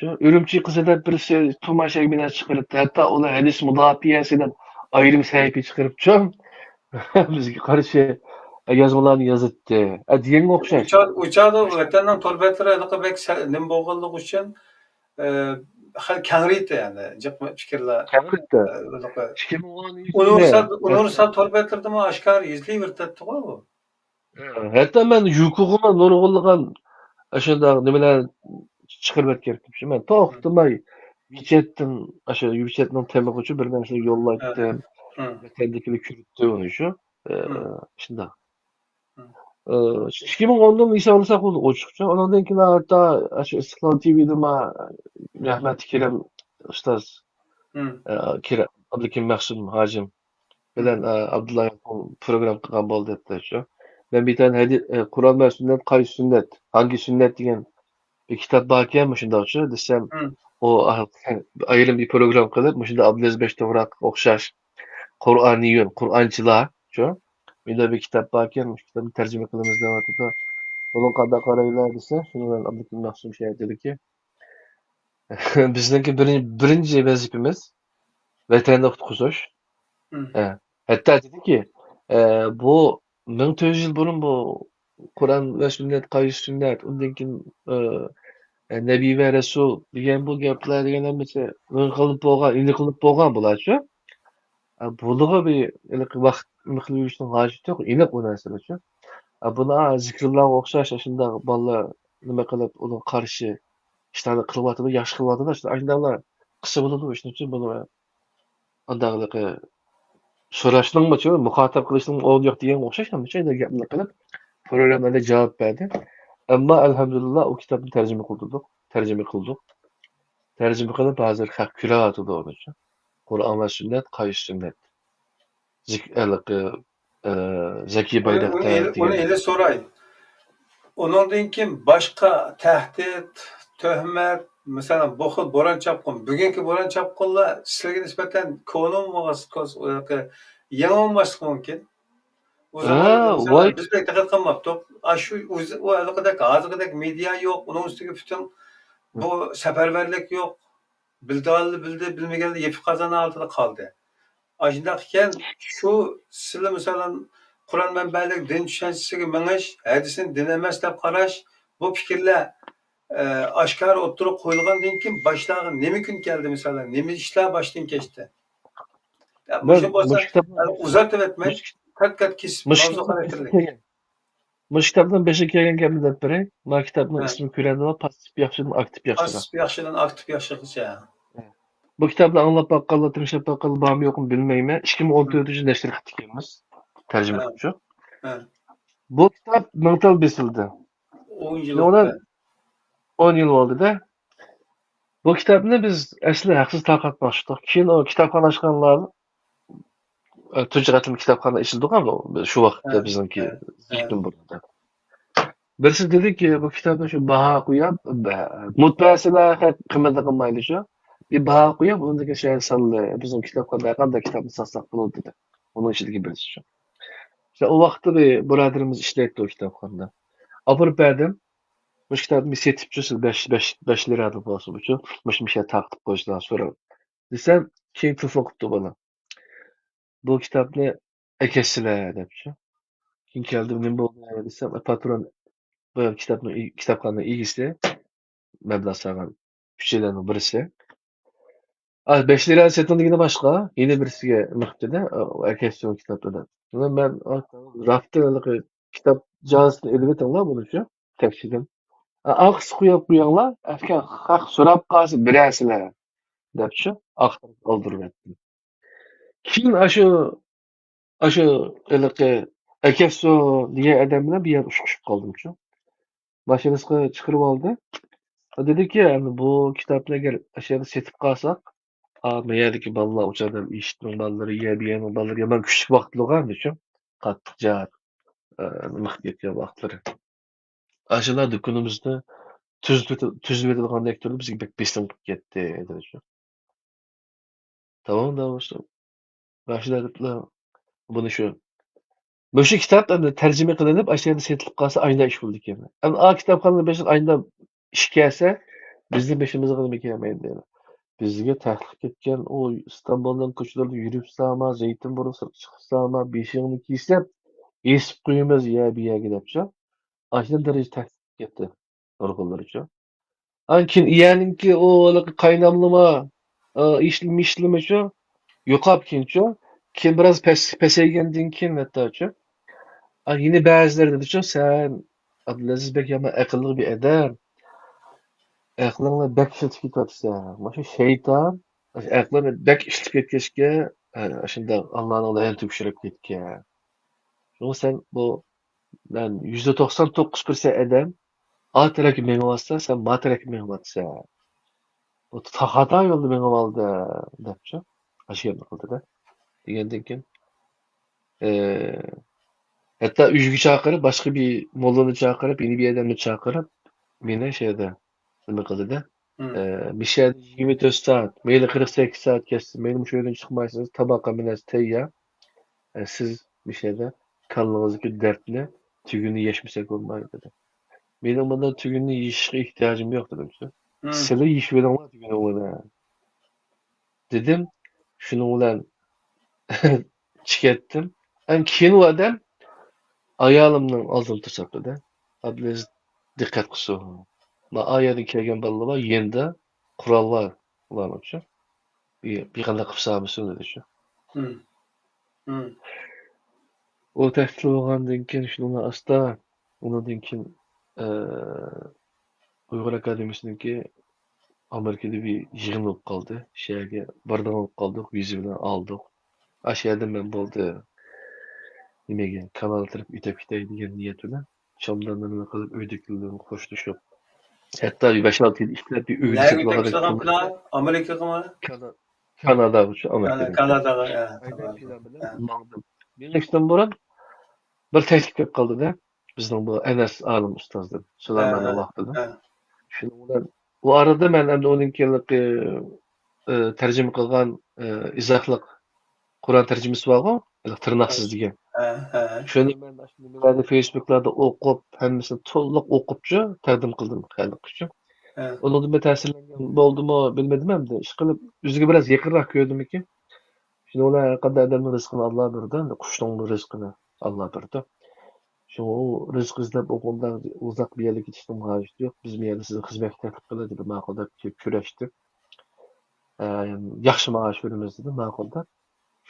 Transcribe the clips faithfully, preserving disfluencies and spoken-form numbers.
شۇ ئۈرۈمچى قىزى دەپ بىرسى تۇماشاگە بىنە چىقىرىپتۇ. ھەتتا ئۇلار ھەدىس مۇداپىئەسى دەپ ئايرىم سەھىپە چىقىرىپچۇ. بىزگە قارشى يازمىلارنى يازاتتى. ئە، دېگەنگە ئوخشاش. ئۇچا-، ئۇچادا ۋەتەننىڭ تور بەتلىرى ھېلىقى بەك سە-، نېمە بولغانلىقى ئۈچۈن، ئە، خېلى كەڭرىيتتى، يەنى جىق پىكىرلەر. كەڭرىيتتى. ئە، ھېلىقى ئىككى مىڭ ئون يىلى ئۇنىۋېرسال، ئۇنىۋېرسال تور بەتلىرىدىمۇ ئاشكارا يېزىلىۋېرىدىتتىغۇ بۇ. ھەتتا مەن يۇكوغىمۇ نۇرغۇنلىغان ئاشۇنداق نېمىلەر چىقىرىپ ئەتكەنتىم. مەن توختىماي ۋىچەتتىن، ئاشۇ ۋىچەتنىڭ تېمىغىچە بىر نەرسە يوللايتتىم. ھە. ھە. ۋەتەندىكىلەر كۆرۈپتۇ ئۇنى شۇ. ئە، ھە. شۇنداق. ھە. ئە، ئىككى مىڭ ئوندىن ھېسابلىساق بولدى ئوچۇقچە. ئۇنىڭدىن كېيىن ھەتتا ئاشۇ ئىستىقلال تىۋىدىمۇ رەھمەتلىك كېرەم ئۇستاز، ھە. ئە، كېرەم ئابلىكىم مەخسۇم ھاجىم بىلەن، ئە، ئابدۇللا ياقۇپ پروگرامما قىلغان بولدى دەپتۇ شۇ. مەن بىر تانە ھەدىس، ئە، قۇرئان ۋە سۈننەت، قايسى سۈننەت، ھاڭگى سۈننەت دېگەن بىر كىتاب باركەن مۇشۇنداقچۇ دېسەم، ئۇ ئايرىم بىر پروگرامما قىلىپ، مۇشۇنداق ئابدۇلئەزىز بەشتوغراققا ئوخشاش قۇرئانىيۇن، قۇرئانچىلار شۇ. مۇنداق بىر كىتاب باركەن، مۇشۇ كىتابنى تەرجىمە قىلىمىز دەۋاتىدۇ. بۇنىڭغا قانداق قارايلا دېسە، شۇنى مەن ئابلىكىم مەخسۇم شۇ يەردىكى. بىزنىڭكى بىرىن-، بىرىنچى ۋەزىپىمىز ۋەتەننى قۇتقۇزۇش. مم. ئە، ھەتتا دېدىكى، ئە، بۇ مىڭ تۆت يۈز يىل بۇرۇن بۇ قۇرئان ۋە سۈننەت، قايسى سۈننەت، ئۇندىن كېيىن، ئە، ئە، نەبىي ۋە رەسۇل دېگەن بۇ گەپلەر دېگەن ھەممىسى نېمە قىلىنىپ بولغان، ئېنىقلىنىپ بولغان بۇلارچۇ. ئە، بۇلىغا بىر ھېلىقى ۋاقىت نېمە قىلىۋېلىشنىڭ ھاجىتى يوق، ئېنىق بۇ نەرسىلەرچۇ. ئە، بۇنى، ئا، زىكرىللارغا ئوخشاش ئاشۇنداق بالىلار نېمە قىلىپ، ئۇنىڭغا قارشى ئىشلارنى قىلىۋاتىدۇ، ياخشى قىلىۋاتىدۇ. ئاشۇنداقلار قىلسا بولىدۇ، شۇنىڭ ئۈچۈن بۇنى ئانداقلىقى سوراشنىڭمۇ، مۇخاتەپ قىلىشنىڭ ئورنى يوق دېگەنگە ئوخشاش، ھەممە شۇنداق گەپنى قىلىپ، پروگراممىلاردا جاۋاب بەردى. ئەمما، ئەلھەمدۇلىللا، ئۇ كىتابنى تەرجىمە قىلدۇردۇق، تەرجىمە قىلدۇق. تەرجىمە قىلىپ، ھازىر خەق كۆرۈۋاتىدۇ ئۇنى. قۇرئان ۋە سۈننەت، قايسى سۈننەت؟ زىك-، ھېلىقى، ئە، زەكىي ئۇنى، بايداقتا ئۇنى ئېلى-، ئۇنى دېگەن. ئېلى سوراي. ئۇنىڭدىن كېيىن باشقا تەھدىت، تۆھمەت، مەسىلەن، بۇ خىل بوران-چاپقۇن، بۈگۈنكى بوران-چاپقۇنلار سىلەرگە نىسبەتەن كونىمۇ بولغاس-، كوس-، يېڭىمۇ بولماسلىقى مۇمكىن. ئۇزۇن ھە، بولغان، مەسىلەن، ۋاي. بىز بەك دىققەت قىلماپتۇق. ئاشۇ ئۆزى، ئۇ ھېلىقىدەك، ھازىرقىدەك مېدىيا يوق، ئۇنىڭ ئۈستىگە پۈتۈن بۇ سەپەرۋەرلىك يوق. بىلىدىغانلار بىلدى، بىلمىگەنلەر يېپىق قازان ھالىتىدە قالدى. ئاشۇنداق ئىكەن، شۇ سىلى، مىسالەن، قۇرئان مەنبەلىك دىن چۈشەنچىسىگە مېڭىش، ھەدىسنى دىن ئەمەس دەپ قاراش، بۇ پىكىرلەر، ئە، ئاشكارا ئوتتۇرىغا قويۇلغاندىن كېيىن باشلارغا نېمە كۈن كەلدى، مىسالەن، نېمە ئىشلار باشتىن كەچتى؟ يا، مەن مۇشۇ بولسا، مۇشۇ كىتابنى، يەنى ئۇزارتىۋەتمەي، مۇشۇ، قات-قات كېسىپ، مۇشۇ ماۋزۇ كىتابنى خاراكتېرلىك. مۇشۇ كىتابنىڭ بېشىغا كەلگەن گەپنى دەپ بېرەي. مانا كىتابنىڭ ھە. ئىسمى كۆرەندىلا، پاسسىپ ياخشىدىن ئاكتىپ ياخشىراق. پاسسىپ ياخشىدىن ئاكتىپ ياخشىغىچە. ھە. بۇ كىتابنى ئاڭلاپ باققانلار، تىڭشاپ باققانلار بارمۇ يوقمۇ بىلمەيمەن. ئىككى مىڭ ئون تۆتىنچى يىل نەشر قىلىپتىكەنمىز. تەرجىمە ھە. قىلىپچۇ. ھە. بۇ كىتاب مىڭ تال بېسىلدى. ئون يىل شۇنىڭ بىلەن بولدى. ئون يىل بولدى-دە. بۇ كىتابنى بىز ئەسلى ھەقسىز تارقاتماقچىدۇق. كېيىن ئۇ كىتابخانا ئاچقانلار، ئە، تۇنجى قېتىم كىتابخانا ئېچىلدىغان بۇ، شۇ ۋاقىتتا ھە، بىزنىڭكى ھە، ھە. زىكىردىن بۇرۇندا. بىرسى دېدىكى، بۇ كىتابنى شۇ باھا قويۇپ، بە-، مۇتبەئەسىلەر قىممەتلىك قىلمايلى شۇ. بىر باھا قويۇپ، ئۇنىڭدىن كېيىن شۇ يەرگە سالدى. بىزنىڭ كىتابخانىدا ھەر قانداق كىتابنى ساتساق بولىدۇ دېدى. ئۇنىڭ ئىچىدىكى بىرسى شۇ. شۇ ئۇ ۋاقىتتا بىر بۇرادىرىمىز ئىشلەيتتى ئۇ كىتابخانىدا. ئاپىرىپ بەردىم. مۇشۇ كىتابنى سېتىپچۇ، سىز بەش، بەش، بەش لىرا دەپ بولسىمۇچۇ، مۇشۇ، مۇشۇ يەردە تارقىتىپ قويسىلا سوراپ دېسەم، كېيىن تېلېفون قىپتۇ بالا. بۇ كىتابنى ئەكەتسىلە دەپچۇ. كېيىن كەلدىم، نېمە بولدى دېسەم، پاترون، بۇ كىتابنىڭ ئى-، كىتابخانىنىڭ ئىگىسى مەبلەغ سالغان ئۈچەيلەننىڭ بىرسى. ئا، بەش لىرا سېتىلىدىغىنى باشقا، يەنە بىرسىگە نېمە قىپتىدە، ئەكەتسىلە كىتابنى دەپ. مەن، ئا، راستتىن ھېلىقى كىتاب جازىسىنى ئېلىۋېتىڭلار بۇنىچۇ، تەكسىدىن. ئا، ئارقىسى قويۇپ قويۇڭلار، ئەتكەن خەق سوراپ قالسا بېرەرسىلەر دەپچۇ، ئاختۇرۇپ ئالدۇرۇۋەتتىم. كېيىن ئاشۇ، ئاشۇ ھېلىقى ئەكەتسۇ دېگەن ئادەم بىلەن بىر يەردە ئۇچرىشىپ قالدىمچۇ. ماشىنىسىغا چىقىرىۋالدى. دېدىكى، ئەمدى بۇ كىتابنى ئەگەر ئاشۇ يەردە سېتىپ قالساق، ئا، ما يەردىكى بالىلار، ئۇ چاغدا ئىشىتنىڭ بالىلىرى، يەبىيەنىڭ بالىلىرى يامان كۈچلۈك ۋاقىتلىغان ئۈچۈن قاتتىق جار، ئە، مىخ يەتكەن ۋاقىتلىرى. ئاشۇلار دۇكىنىمىزنى تۈزىتىۋېتىدىغاندەك تۇرۇپ بىزگە بەك بېسىم قىلىپ كەتتى، دېدى شۇ. تامام دەۋاتسۇن. مانا شۇنداق دەپلا بۇنى شۇ، مۇشۇ كىتاب ئەمدى تەرجىمە قىلىنىپ، ئاشۇ يەردە سېتىلىپ قالسا ئاينا ئىش بولىدىكەن. ئەمدى ئا كىتابخانىنىڭ بېشىغا ئاينا ئىش كەلسە، بىزنىڭ بېشىمىزغا نېمە كەلمەيدۇ دەيدۇ. بىزگە تەقلىق كەتكەن ئۇ ئىستانبۇلنىڭ كوچىلىرىدا يۈرۈپسەنما، زەيتۇن بۇرۇڭ سىرتقا چىقىپسەنما، بېشىڭنى كىيسەپ، ئېسىپ قويىمىز يە بۇ يەرگە دەپچۇ. ئاشۇنداق دەرىجىدە تەقلىق كەتتى نۇرغۇنلىرىچۇ. ئاندىن كېيىن يەنىڭكى ئۇ ھېلىقى قايناملىما، ئىشلىمىشلىمىچۇ، يوقاپ كېيىنچۇ. كېيىن بىراز پەس-، پەسەيگەندىن كېيىن ھەتتاچۇ. ئا، يەنە بەزىلەر دېدىچۇ، سەن ئابدۇلئەزىز بەك يامان ئەقىللىق بىر ئادەم. ئەقلىڭنى بەك ئىشلىتىپ كېتىۋاتىسەن. مۇشۇ شەيتان ئەقلىنى بەك ئىشلىتىپ كەتكەچكە، ئاشۇنداق ئاللانىڭ لەنىتىگە ئۇچراپ كەتكەن. شۇڭا سەن بۇ، مەن يۈزدە توقسان توققۇز پىرسەنت ئادەم ئا تەرەپكە مېڭىۋاتسا، سەن ما تەرەپكە مېڭىۋاتىسەن. بۇ تا-، خاتا يولدا مېڭىۋالدى، دەپچۇ. ئاشۇ گەپنى قىلدى-دە. دېگەندىن كېيىن، ئى، ھەتتا ئۆيىگە چاقىرىپ، باشقا بىر موللىنى چاقىرىپ، يەنە بىر ئادەمنى چاقىرىپ، مېنى شۇ يەردە نېمە قىلدى-دە. ئى، مىشەدە يىگىرمە تۆت سائەت، مەيلى قىرىق سەككىز سائەت كەتسۇن، مەيلى مۇشۇ يەردىن چىقمايسىز، تاماق ھەممە نەرسە تەييار. ئى، سىز مىشەدە كاللىڭىزدىكى دەردنى تۈگۈننى يەشمىسەك بولمايدۇ، دېدى. مېنىڭ بۇنداق تۈگۈننى يېشىشقا ئېھتىياجىم يوق، دېدىم. سىلەر يېشىۋېلىڭلار تۈگۈننى ئۇلار، دېدىم. شۇنىڭ بىلەن چىقىپ كەتتىم. ئەمدى كېيىن ئۇ ئادەم ئايالىمنىڭ ئالدىدا توساتتى-دە. ئابلىز دىققەت قىلسۇن. ما ئا يەردىن كەلگەن بالىلار بار، يېنىدا قورال بار ئۇلارنىڭچۇ. بىر، بىر قانداق قىلسا بولسۇن دېدىچۇ. ئۇ تەھدىتلىۋالغاندىن كېيىن شۇنىڭ بىلەن ئاستا، ئۇنىڭدىن كېيىن، ئە، ئۇيغۇر ئاكادېمىيىسىنىڭكى ئامېرىكىدا بىر يىغىن بولۇپ قالدى. شۇ يەرگە بارىدىغان بولۇپ قالدۇق، ۋىزا بىلەن ئالدۇق. ئاشۇ يەردىن مەن بولدى، نېمىگە، كانادا تەرەپ ئۆتۈپ كېتەي دېگەن نىيەت بىلەن. شامدانلىرىنى قىلىپ، ئۆيدىكىلەر بىلەن خوشلىشىپ، ھەتتا بىر بەش-ئالتە يىل ئىشلەپ، بىر ئۆينى نەگە سېتىۋالغان. كانا-، ئامېرىكىغىمۇ؟ كانا-، كاناداغىچۇ، ئامېرىكىدىكى. كاناداغا، ھە، ئاينەن تامام. پىلان بىلەن ماڭدىم. مېڭىشتىن بۇرۇن بىر تەكلىپ كېلىپ قالدى-دە. بىزنىڭ بۇ ئەنەس ئالىم ئۇستازدىن، سۇلايماننىڭ ۋاقتىدا. شۇنىڭ بىلەن ئۇ ئارىدا مەن ئەمدى ئۇنىڭ كېيىنلىكى، ئى، تەرجىمە قىلغان، ئى، ئىزاھلىق قۇرئان تەرجىمىسى بارغۇ، ھېلىقى تىرناقسىز دېگەن. ھە، ھە. شۇنى مەن ئاشۇ نېمىلەردە، فېيسبۇكلاردا ئوقۇپ، ھەممىسىنى تولۇق ئوقۇپچۇ تەقدىم قىلدىم خەلق ئۈچۈن. ھە. ئۇنىڭدىن بىر تەسىرلەنگەن بولدىمۇ بىلمىدىم ئەمدى. ئىشقىلىپ ئۆزىگە بىراز يېقىنراق كۆردۈمكىن. شۇنىڭ بىلەن ھەر قانداق ئادەمنىڭ رىزقىنى ئاللا بېرىدۇ، ئەمدى قۇشنىڭمۇ رىزقىنى ئاللا بېرىدۇ. شۇڭا ئۇ رىزىق ئىزدەپ ئۇنداق ئۇزاق بىر يەرگە كېتىشنىڭ ھاجىتى يوق. بىز بۇ يەردە سىزنى خىزمەتكە تەكلىپ قىلىمىز دېدى، ماقۇل دەپ كېلىپ كۆرۈشتى. ئە، ياخشى مائاش بېرىمىز دېدى، ماقۇل دەپ.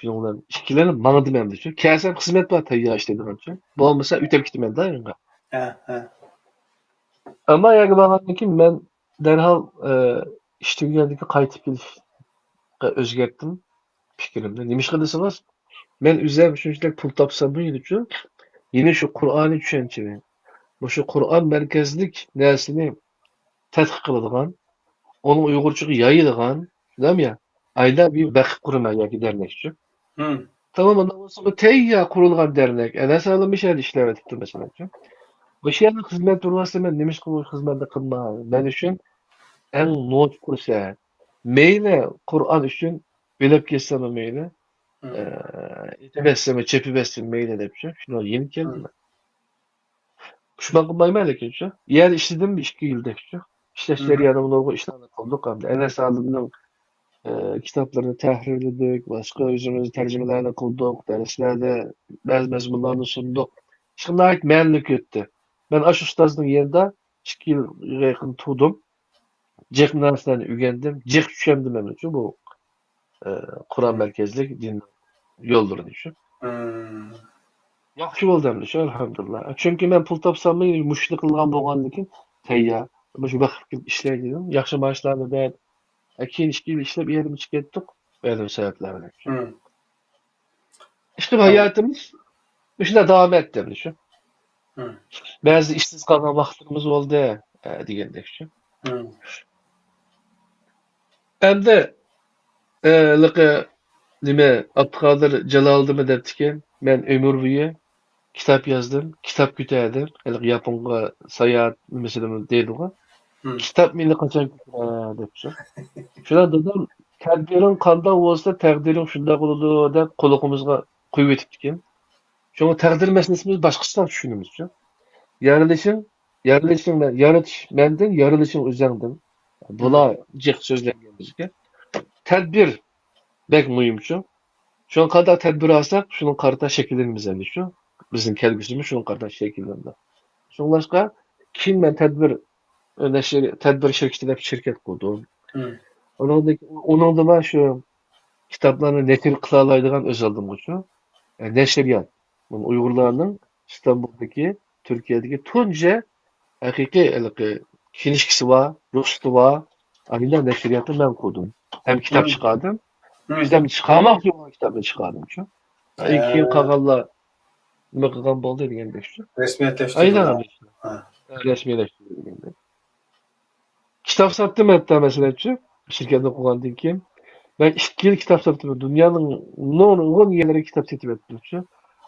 شۇنىڭ بىلەن ئىككىلىنىپ ماڭدىم ئەمدى شۇ. كەلسەم خىزمەت بار تەييار ئىشلەيدىغانچۇ. بولمىسا ئۆتۈپ كېتىمەن-دە يېڭىغا. ھە، ھە. ئەمما يەرگە بارغاندىن كېيىن مەن دەرھال، ئە، ئىش تۈگىگەندىن كېيىن قايتىپ كېلىشقا ئۆزگەرتتىم پىكرىمنى. نېمىشقا دېسىڭىز، مەن ئۆزۈم شۇنچىلىك پۇل تاپساممۇ يەنىچۇ، يەنە شۇ قۇرئانىي چۈشەنچىنى، مۇشۇ قۇرئان مەركەزلىك نەرسىنى تەتقىق قىلىدىغان، ئۇنىڭ ئۇيغۇرچىغا يايىدىغان، شۇنداقمۇ يا؟ ئايدا بىر ۋەقىپ قۇرىمەن ياكى دەرنەكچۇ. تامام، ئۇنداق بولسا بۇ تەييار قۇرۇلغان دەرنەك، ئەنە سالىمىش يەردە ئىشلەۋېتىپتۇ مەسىلەنچۇ. مۇشۇ يەردە خىزمەت بولۇۋاتسا مەن نېمىشقا بۇ خىزمەتنى قىلماي؟ مەن ئۈچۈن ئەڭ نوچى پۇرسەت. مەيلى قۇرئان ئۈچۈن ئۆلۈپ كەتسەممۇ مەيلى، ئېتىۋەتسەممۇ، چېپىۋەتسەم مەيلى دەپچۇ. شۇنىڭغا يېنىپ كەلدىم مەن. پۇشمان قىلمايمەن لېكىنچۇ. يەنە ئىشلىدىم ئىككى يىلدەكچۇ. ئىشلەش جەريانىدا نۇرغۇن ئىشلارنى قىلدۇق ئەمدى. ئەنەس ئالىمنىڭ، ئى، كىتابلىرىنى تەھرىرلىدۇق، باشقا ئۆزىمىز تەرجىمىلەرنى قىلدۇق، دەرسلەردە بەزى مەزمۇنلارنى سۇندۇق. ئىشقىلىپ ناھايىتى مەنىلىك ئۆتتى. مەن ئاشۇ ئۇستازنىڭ يېنىدا ئىككى يىلغا يېقىن تۇردۇم. جىق نەرسىلەرنى ئۆگەندىم، جىق چۈشەندىم ئەمدىچۇ بۇ، ئى، قۇرئان مەركەزلىك دىن يوللىرىنى شۇ. ياخشى بولدى ئەمدى شۇ، ئەلھەمدۇلىللا. چۈنكى مەن پۇل تاپساممۇ مۇشۇنى قىلغان بولغاندىكىن تەييار. مۇشۇ ۋاقىت كېلىپ ئىشلەي دېدىم. ياخشى مائاشلارنى بەردى. ئە، كېيىن ئىككى يىل ئىشلەپ، ئېرىم چىقىپ كەتتۇق. مەلۇم سەۋەبلەر بىلەن. ئىشقىلىپ ھاياتىمىز مۇشۇنداق داۋام ئەتتى ئەمدى شۇ. بەزى ئىشسىز قالغان ۋاقىتلىرىمىز بولدى، ئە، دېگەندەك شۇ. ئەمدى، ئە، ھېلىقى نېمە، ئابدۇقادىر جالالىدىنمۇ دەپتىكەن، مەن ئۆمۈر بويى كىتاب يازدىم، كىتاب كۆتەردىم. ھېلىقى ياپونغا ساياھەت نېمىسىدىمۇ دەيدىغۇ. كىتاب مېنى قاچان كۆتۈرەر دەپچۇ. شۇنداق دادام، تەقدىرىڭ قانداق بولسا، تەقدىرىڭ شۇنداق بولىدۇ دەپ قۇلىقىمىزغا قويۇۋېتىپتىكەن. شۇڭا تەقدىر مەسىلىسىنى بىز باشقىچىراق چۈشىنىمىزچۇ. يارىلىشىڭ، يارىلىشىڭ مەن-، يارىتىش مەندىن، يارىلىشىڭ ئۆزۈڭدىن. بۇلار جىق سۆزلەنگەن بىزگە. تەدبىر بەك مۇھىم شۇ. شۇڭا قانداق تەدبىر ئالساق، شۇنىڭغا قارىتا شەكىللىنىمىز ئەمدى شۇ. بىزنىڭ كەلگۈسىمىز شۇنىڭغا قارىتا شەكىللىنىدۇ. شۇڭلاشقا كېيىن مەن تەدبىر نەشر، تەدبىر شىركىتى دەپ شىركەت قۇردۇم. مم. ئۇنىڭدىن، ئۇنىڭدىمۇ شۇ كىتابلارنى نەشر قىلالايدىغان ئۆز ئالدىمغا شۇ، ئە، نەشرىيات. بۇ ئۇيغۇرلارنىڭ ئىستانبۇلدىكى، تۈركىيەدىكى تۇنجى ھەقىقىي ھېلىقى كىنىشكىسى بار، رۇخسىتى بار، ئانداق نەشرىياتنى مەن قۇردۇم. ھەم كىتاب مم. چىقاردىم. مم. بىز ھەم چىقارماقچى بولغان كىتابنى چىقاردىم شۇ. ھە. كېيىن قالغانلار نېمە قىلغان بولدى دېگەندەك شۇ. رەسمىيەتلەشتۈردى. ئايدىڭ. ھە. رەسمىيلەشتۈردى دېگەندەك. كىتاب ساتتىم ھەتتا، مەسىلەنچۇ، شىركەتنى قۇرغاندىن كېيىن. مەن ئىككى يىل كىتاب ساتتىم. دۇنيانىڭ نۇرغۇن يەرلىرىگە كىتاب سېتىۋەتتىمچۇ.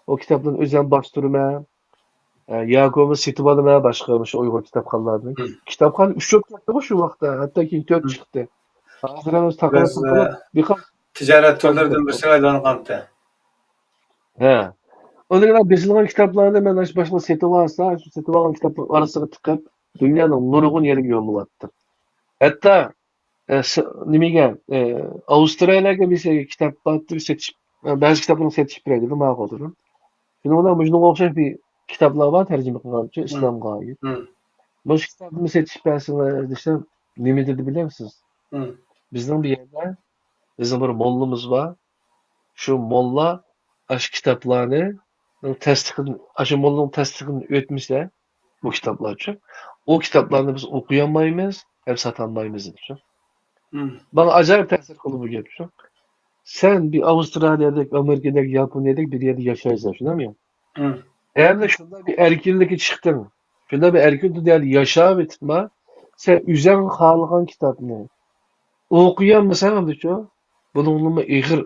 ئۇ كىتابلارنى ئۆزۈم باستۇرىمەن. ئە، ياكى بولمىسا سېتىۋالىمەن باشقا مۇشۇ ئۇيغۇر كىتابخانىلاردىن. مم. كىتابخانا ئۇچۇپ كەتتىغۇ شۇ ۋاقىتتا. ھەتتا كېيىن تۆت مم. چىقتى. ھازىر ھەممىسى تاقىلاپ بىراز، ئە، تاقىلاپ، بىخ-، تىجارەت تۈرلىرىدىن بىرسىگە ئايلانغانتى. ھە. ئۇنىڭ بىلەن بېسىلغان كىتابلارنى مەن ئاشۇ باشقىلار سېتىۋالسا، شۇ سېتىۋالغان كىتابلار ئارىسىغا تىقىپ، دۇنيانىڭ نۇرغۇن يېرىگە يوللىۋاتتىم. ھەتتا، ئە، س-، نېمىگە، ئە، ئاۋسترالىيەگە بىر كىتاب بارتتى، بىر سېتىش، ئە، بەزى كىتابلارنى سېتىشىپ بېرەي دېدى، ماقۇل دېدىم. شۇنىڭ بىلەن مۇشۇنىڭغا ئوخشاش بىر كىتابلار بار، تەرجىمە قىلغانچە، مم. ئىسلامغا ئائىت. مم. مۇشۇ كىتابنى سېتىشىپ بەرسىڭىز دېسەم، نېمە دېدى بىلەمسىز؟ مم. بىزنىڭ بۇ يەردە، بىزنىڭ بىر موللىمىز بار. شۇ موللا ئاشۇ كىتابلارنى تەستىقىدىن، ئاشۇ موللىنىڭ تەستىقىدىن ئۆتمىسە، بۇ كىتابلارچۇ، ئۇ كىتابلارنى بىز ئوقۇيالمايمىز ھەم ساتالمايمىز دېدىچۇ. مم. ماڭا ئاجايىپ تەسىر قىلدى بۇ گەپچۇ. سەن بىر ئاۋسترالىيەدەك، ئامېرىكىدەك، ياپونىيەدەك بىر يەردە ياشايسەن، شۇنداقمۇ؟ مم. ھەمدە شۇنداق بىر ئەركىنلىككە چىقتىڭ. شۇنداق بىر ئەركىن دۇنيادا ياشاۋېتىپما، سەن ئۆزۈڭ خالىغان كىتابنى ئوقۇيالمىساڭ ئەمدىچۇ، بۇنىڭدىنمۇ ئېغىر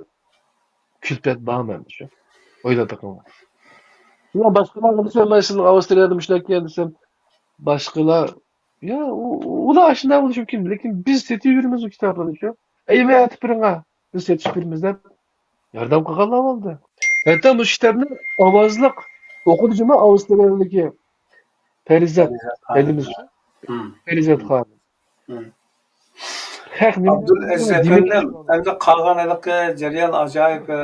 كۈلپەت بارمۇ ئەمدىچۇ؟ ئويلاپ بېقىڭلار. شۇڭا باشقىلارغا دېسەم، مەن سىلەر ئاۋسترالىيەدە مۇشۇنداق ئىكەن دېسەم، باشقىلار، يا، ئۇ-، ئۇلار ئاشۇنداق بولۇشى مۇمكىن، لېكىن بىز سېتىۋېرىمىز ئۇ كىتابلارنىچۇ. ئەي، مەن ئېتىپ بېرىڭا، بىز سېتىپ بېرىمىز دەپ ياردەم قىلغانلار بولدى. ھەتتا مۇشۇ كىتابنى ئاۋازلىق ئوقۇدى جۇمۇ ئاۋسترالىيەدىكى پەرىزات، پەرىزات خانىم. ھەدىمىز مم. پەرىزات خانىم. مم. خەق نېمە ئابدۇلئەزىز دېمەك ئەپەندىم، ئەمدى قالغان ھېلىقى جەريان ئاجايىپ، ئە،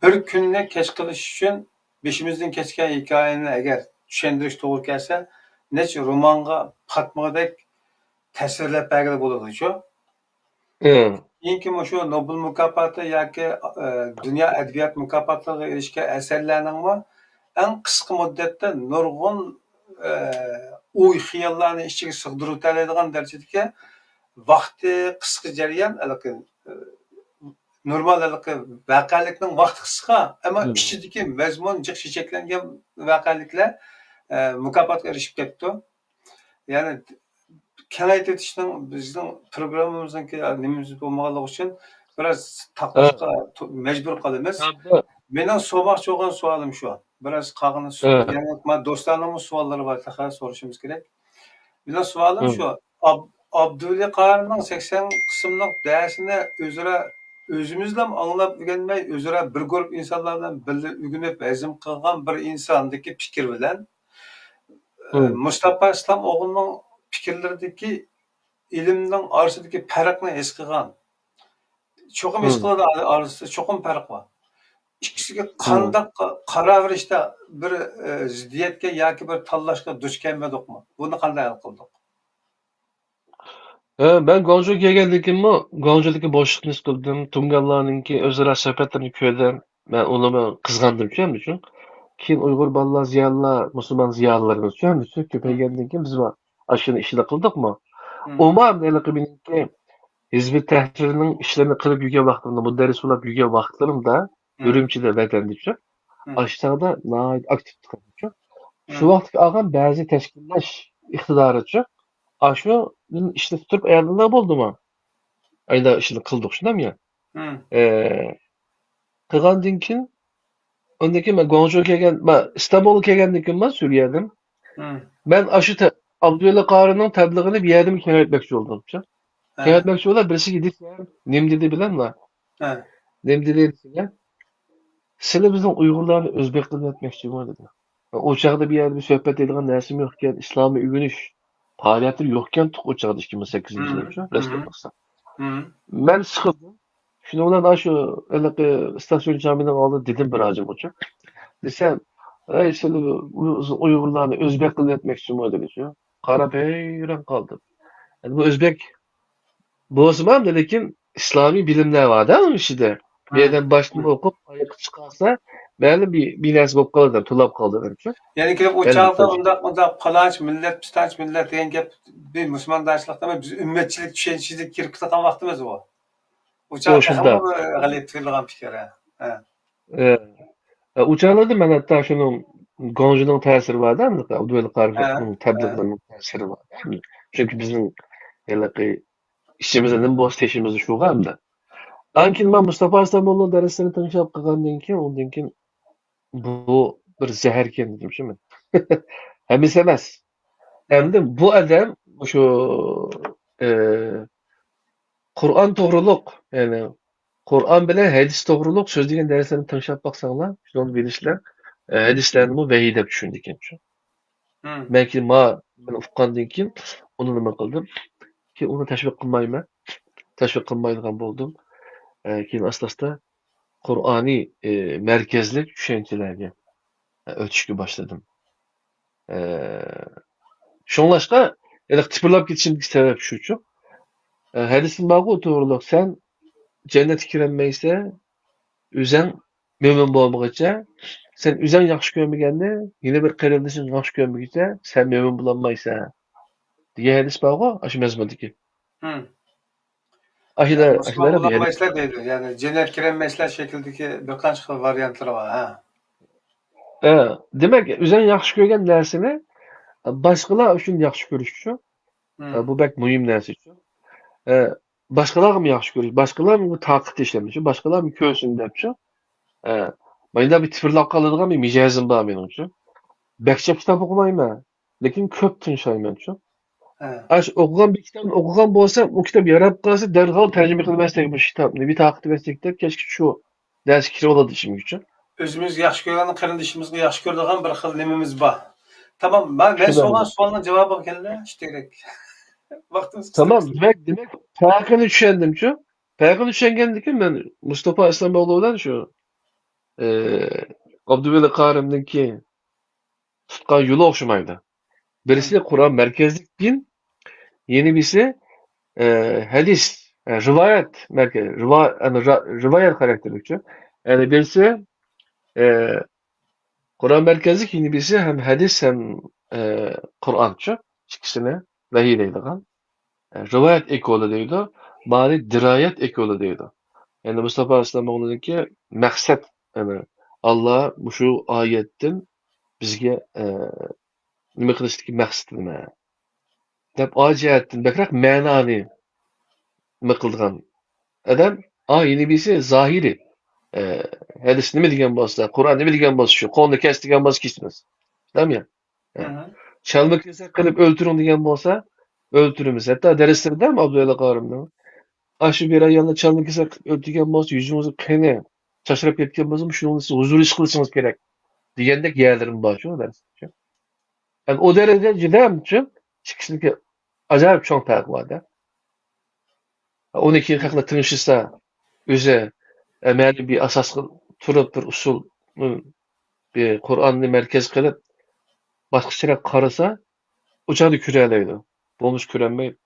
بىر كۈننى كەچ قىلىش ئۈچۈن بېشىمىزدىن كەچكەن ھېكايىنى ئەگەر چۈشەندۈرۈش توغرا كەلسە، نەچچە رومانغا پاتمىغۇدەك تەسۋىرلەپ بەرگىلى بولىدۇ شۇ. ئە. كېيىنكى مۇشۇ نوبېل مۇكاپاتى ياكى، ئە، دۇنيا ئەدەبىيات مۇكاپاتلىرىغا ئېرىشكەن ئەسەرلەرنىڭمۇ ئەڭ قىسقا مۇددەتتە نۇرغۇن، ئە، ئوي-خىياللارنى ئىچىگە سىغدۇرۇۋېتەلەيدىغان دەرىجىدىكى ۋاقتى قىسقا جەريان، ھېلىقى، ئە، نورمال ھېلىقى ۋەقەلىكنىڭ ۋاقتى قىسقا، ئەمما مم. ئىچىدىكى مەزمۇن جىق چېچەكلەنگەن ۋەقەلىكلەر، ئە، مۇكاپاتقا ئېرىشىپ كەپتۇ. يەنى كېڭەيتىۋېتىشنىڭ بىزنىڭ پروگراممىمىزنىڭكى نېمىمىز بولمىغانلىقى ئۈچۈن بىراز تاقلاشقا تو-، مەجبۇر قالىمىز. مېنىڭ سورىماقچى بولغان سوئالىم شۇ. بىراز قالغىنى سو-، يەنە ما دوستلارنىڭمۇ سوئاللىرى بار، تېخى سورىشىمىز كېرەك. مېنىڭ سوئالىم شۇ. ئاب-، ئابدۇۋەلى قارىنىڭ سەكسەن قىسىملىق دەرسىنى ئۆزئارا ئۆزىمىزلا ئاڭلاپ ئۆگەنمەي، ئۆزئارا بىر گۇرۇپ ئىنسانلار بىلەن بىللە ئۆگىنىپ ھەزىم قىلغان بىر ئىنساندىكى پىكىر بىلەن، ئە، مۇستاپا ئىسلام ئوغلىنىڭ پىكىرلىرىدىكى ئىلىمنىڭ ئارىسىدىكى پەرقنى ھېس قىلغان. چوقۇم ھېس قىلىدۇ، ئارىسىدا چوقۇم پەرق بار. ئىككىسىگە قانداق قا-، قاراۋېرىشتە بىر، ئە، زىددىيەتكە ياكى بىر تاللاشقا دۇچ كەلمىدۇقمۇ؟ بۇنى قانداق ھەل قىلدۇق؟ ھە، مەن گۇاڭجۇغا كەلگەندىن كېيىنمۇ گۇاڭجۇدىكى بوشلۇقنى ھېس قىلدىم. تۇڭگانلارنىڭكى ئۆزئارا سۆھبەتلىرىنى كۆردۈم. مەن ئۇنىمۇ قىزغاندىم شۇ ئۈچۈن. كېيىن ئۇيغۇر بالىلار، زىيالىيلار، مۇسۇلمان زىيالىيلىرىمىز شۇ ئۈچۈن كۆپەيگەندىن كېيىن بىز ئاشۇنى ئىشلار قىلدۇقمۇ؟ ئۇمۇ ھېلىقى مېنىڭكى ھىزب ئۇت تەھرىرنىڭ ئىشلىرىنى قىلىپ يۈرگەن ۋاقتىمدا، مۇدەررىس بولۇپ يۈرگەن ۋاقىتلىرىمدا ئۈرۈمچىدە ۋەتەندىچۇ، ئاشۇ چاغدا ناھايىتى ئاكتىپ تۇرغانچۇ. شۇ ۋاقىتتىكى ئالغان بەزى تەشكىللەش ئىقتىدارىچۇ، ئاشۇنى ئىشلىتىپ تۇرۇپ ئاياللار بولدىمۇ؟ ئايدا ئىشنى قىلدۇق شۇنداقمۇ يا؟ ئە، قىلغاندىن كېيىن، ئۇندىن كېيىن مەن گۇاڭجۇغا كەلگەن، مەن ئىستانبۇلغا كەلگەندىن كېيىن مەن سۈرىيەدىن. مەن ئاشۇ تە-، ئابدۇۋەلى قارىنىڭ تەبلىغىنى بۇ يەردىمۇ كېڭەيتمەكچى بولدۇم. كېڭەيتمەكچى بولۇپ، بىرسىگە دېسەم، نېمە دېدى بىلەملا؟ نېمە دېدى دېسىگە، سىلى بىزنىڭ ئۇيغۇرلارنى ئۆزبېك قىلىۋەتمەكچىمۇ دېدى. ئۇ چاغدا بۇ يەردە بىر سۆھبەت دەيدىغان نەرسىمۇ يوق ئىكەن، ئىسلامنى ئۆگىنىش پائالىيەتلىرى يوقكەنتۇق ئۇ چاغدا، ئىككى مىڭ سەككىزىنچى يىلى، شۇ رەسمىي باقساق. مەن سىقىلدىم. شۇنىڭ بىلەن ئاشۇ ھېلىقى ئىستاسيون چامىنىڭ ئالدىدا دېدىم بىر ھاجىمغىچۇ. دېسەم، ئەي، سىلى ئۇيغۇرلارنى ئۆزبەك قىلىۋەتمەكچىمۇ دېدىچۇ. قاراپ ھەيران قالدىم. ئەمدى بۇ ئۆزبەك بولسىمۇ ئەمدى، لېكىن ئىسلامىي بىلىملەر بار-دە ئۇنىڭ ئىچىدە. بىر يەردىن باشتىن ئوقۇپ، ئاياققا چىقارسا، مەلۇم بىر، بىر نەرسە بولۇپ قالىدۇ، تولا بولۇپ قالىدۇ، دېدىچۇ. يەنى كېلىپ ئۇ چاغدا ئۇنداق، ئۇنداق پالانچ مىللەت، پىستانچ مىللەت دېگەن گەپ بىر مۇسۇلماندارچىلىقتا ئەمەس، بىز ئۈممەتچىلىك چۈشەنچىسىدە كىرىپ كېتىدىغان ۋاقتىمىز ئۇ. ئۇ چاغدا ھەممە غەلىتە قىلىدىغان پىكىر، ھە. ئە، ئە، ئۇ چاغلاردا مەن ھەتتا شۇنىڭ گۇاڭجۇنىڭ تەسىرى بار-دە، ئابدۇلۋەلى قارىمنىڭ تەبلىغلىرىنىڭ تەسىرى بار. چۈنكى بىزنىڭ ھېلىقى ئىچىمىزدە نېمە بولسا تېشىمىزدا شۇغۇ ئەمدى. ئاندىن كېيىن مەن مۇستاپا ئەسلەمئوغلۇنىڭ دەرسلىرىنى تىڭشاپ قىلغاندىن كېيىن، ئۇندىن كېيىن بۇ بىر زەھەركەن دېدىمچۇ مەن. ھەممىسى ئەمەس. ئەمدى بۇ ئادەم مۇشۇ، ئى، قۇرئان توغرۇلۇق، يەنى قۇرئان بىلەن ھەدىس توغرۇلۇق سۆزلىگەن دەرسلەرنى تىڭشاپ باقساڭلار، شۇنىڭدىن بىلىسىلەر، ئى، ھەدىسلەرنىمۇ ۋەھىي دەپ چۈشىنىدىكەنچۇ. مەن كېيىن ما-، مەن ئۇققاندىن كېيىن ئۇنى نېمە قىلدىم؟ كېيىن ئۇنى تەشۋىق قىلمايمەن. تەشۋىق قىلمايدىغان بولدۇم. ئە، كېيىن ئاستا-ئاستا قۇرئانىي، ئى، مەركەزلىك چۈشەنچىلەرگە، ئە، ئۆتۈشكە باشلىدىم. ئە، شۇڭلاشقا، ھېلىقى تىپىرلاپ كېتىشىمدىكى سەۋەب شۇچۇ. ئە، ھەدىستىن بارغۇ توغرۇلۇق، سەن جەننەتكە كىرەلمەيسەن، ئۆزەڭ مۆمىن بولمىغىچە، سەن ئۆزەڭ ياخشى كۆرمىگەننى، يەنە بىر قېرىندىشىڭ ياخشى كۆرمىگۈچە، سەن مۆمىن بولالمايسەن، دېگەن ھەدىس بارغۇ، ئاشۇ مەزمۇندىكى. ئاشۇلار، مۇسۇلمان ئاشۇلار بولالمايسىلەر دەيدۇ. يەنى جەننەتكە كىرەلمەيسىلەر شەكلىدىكى بىر قانچە خىل ۋارىيانتلىرى بار. ھە. ھە، دېمەك، ئۆزۈڭ ياخشى كۆرگەن نەرسىنى باشقىلار ئۈچۈن ياخشى كۆرۈشچۇ. ھە، بۇ بەك مۇھىم نەرسىچۇ. ھە، باشقىلارغىمۇ ياخشى كۆرۈش، باشقىلارمۇ تاقىتى ئىشلەمچۇ، باشقىلارمۇ كۆرسۇن دەپچۇ. ھە، مانداق بىر تىپىرلاپ قالىدىغان بىر مىجەزىم بار مېنىڭچۇ. بەك جىق كىتاب ئوقۇمايمەن، لېكىن كۆپ تىڭشايمەنچۇ. ھە. ئاشۇ ئوقۇغان بىر كىتابنى ئوقۇغان بولسام، ئۇ كىتاب ياراپ قالسا، دەرھال تەرجىمە قىلىۋەتسەك مۇشۇ كىتابنى، بىر تارقىتىۋەتسەك دەپ، كەچكە شۇ نەرسە كىرىۋالىدۇ ئىچىمگىچۇ. ئۆزىمىز ياخشى كۆرگەن قېرىندىشىمىزغا ياخشى كۆرىدىغان بىر خىل نېمىمىز بار. تامام. مەن، مەن سورىغان سوئالنىڭ جاۋابىغا كەلدى، شۇ تېگىرەك. ۋاقتىمىز قىسقا. تامام. دېمەك، دېمەك، پەرقىنى چۈشەندىمچۇ. پەرقىنى چۈشەنگەندىن كېيىن مەن مۇستاپا ئەسلەمئوغلى بىلەن شۇ، ئى، ئابدۇۋەلى قارىمنىڭكى تۇتقان يولى ئوخشىمايدۇ. بىرسى قۇرئان مەركەزلىك دىن، يەنە بىرسى، ئى، ھەدىس، ئى، رىۋايەت مەركەز، رىۋا-، يەنى را-، رىۋايەت خاراكتېرلىكچۇ. يەنى بىرسى، ئى، قۇرئان مەركەزلىك، يەنە بىرسى ھەم ھەدىس ھەم، ئى، قۇرئانچۇ. ئىككىسىنى ۋەھىي دەيدىغان. ئى، رىۋايەت ئېكولى دەيدۇ، مانى دىرايەت ئېكولى دەيدۇ. يەنى مۇستاپا ئەسلەمئوغلىنىڭكى مەقسەت، يەنى ئاللا مۇشۇ ئايەتتىن بىزگە، ئى، نېمە قىلىشتىكى مەقسىتى نېمە؟ دەپ ئايەت جەھەتتىن بەكرەك مەنانى نېمە قىلىدىغان ئادەم. ئا، يەنە بىرسى زاھىرى. ئە، ھەدىس نېمە دېگەن بولسا، قۇرئان نېمە دېگەن بولسا شۇ، قولنى كەس دېگەن بولسا كېسىمىز. دەم يا؟ ئە. چالما كېسەك قىلىپ ئۆلتۈرۈڭ دېگەن بولسا، ئۆلتۈرىمىز. ھەتتا دەرسلىرىدە ئابدۇللا قارىمنىڭ، ئاشۇ بىر ئايالنى چالما كېسەك قىلىپ ئۆلتۈرگەن بولسا، يۈزىڭىزنىڭ قېنى چاچراپ كەتكەن بولسا، شۇنىڭ ئۈستىگە ھۇزۇرلۇشۇش قىلىشىڭىز كېرەك دېگەندەك يەرلىرىمۇ بار شۇ دەرس. ئەمدى ئۇ دەرىجىدە جۈدەمچۇ ئىككىسىدىكى ئاجايىپ چوڭ پەرق بار-دە. ئۇنى كېيىن خەقلەر تىڭشىسا، ئۆزى، ئە، مەلۇم بىر ئاساسقا تۇرۇپ، بىر ئۇسۇل، بىر قۇرئاننى مەركەز قىلىپ، باشقىچىراق قارىسا، ئۇ چاغدا كۆرەلەيدۇ. بولمىسا كۆرەلمەيدۇ.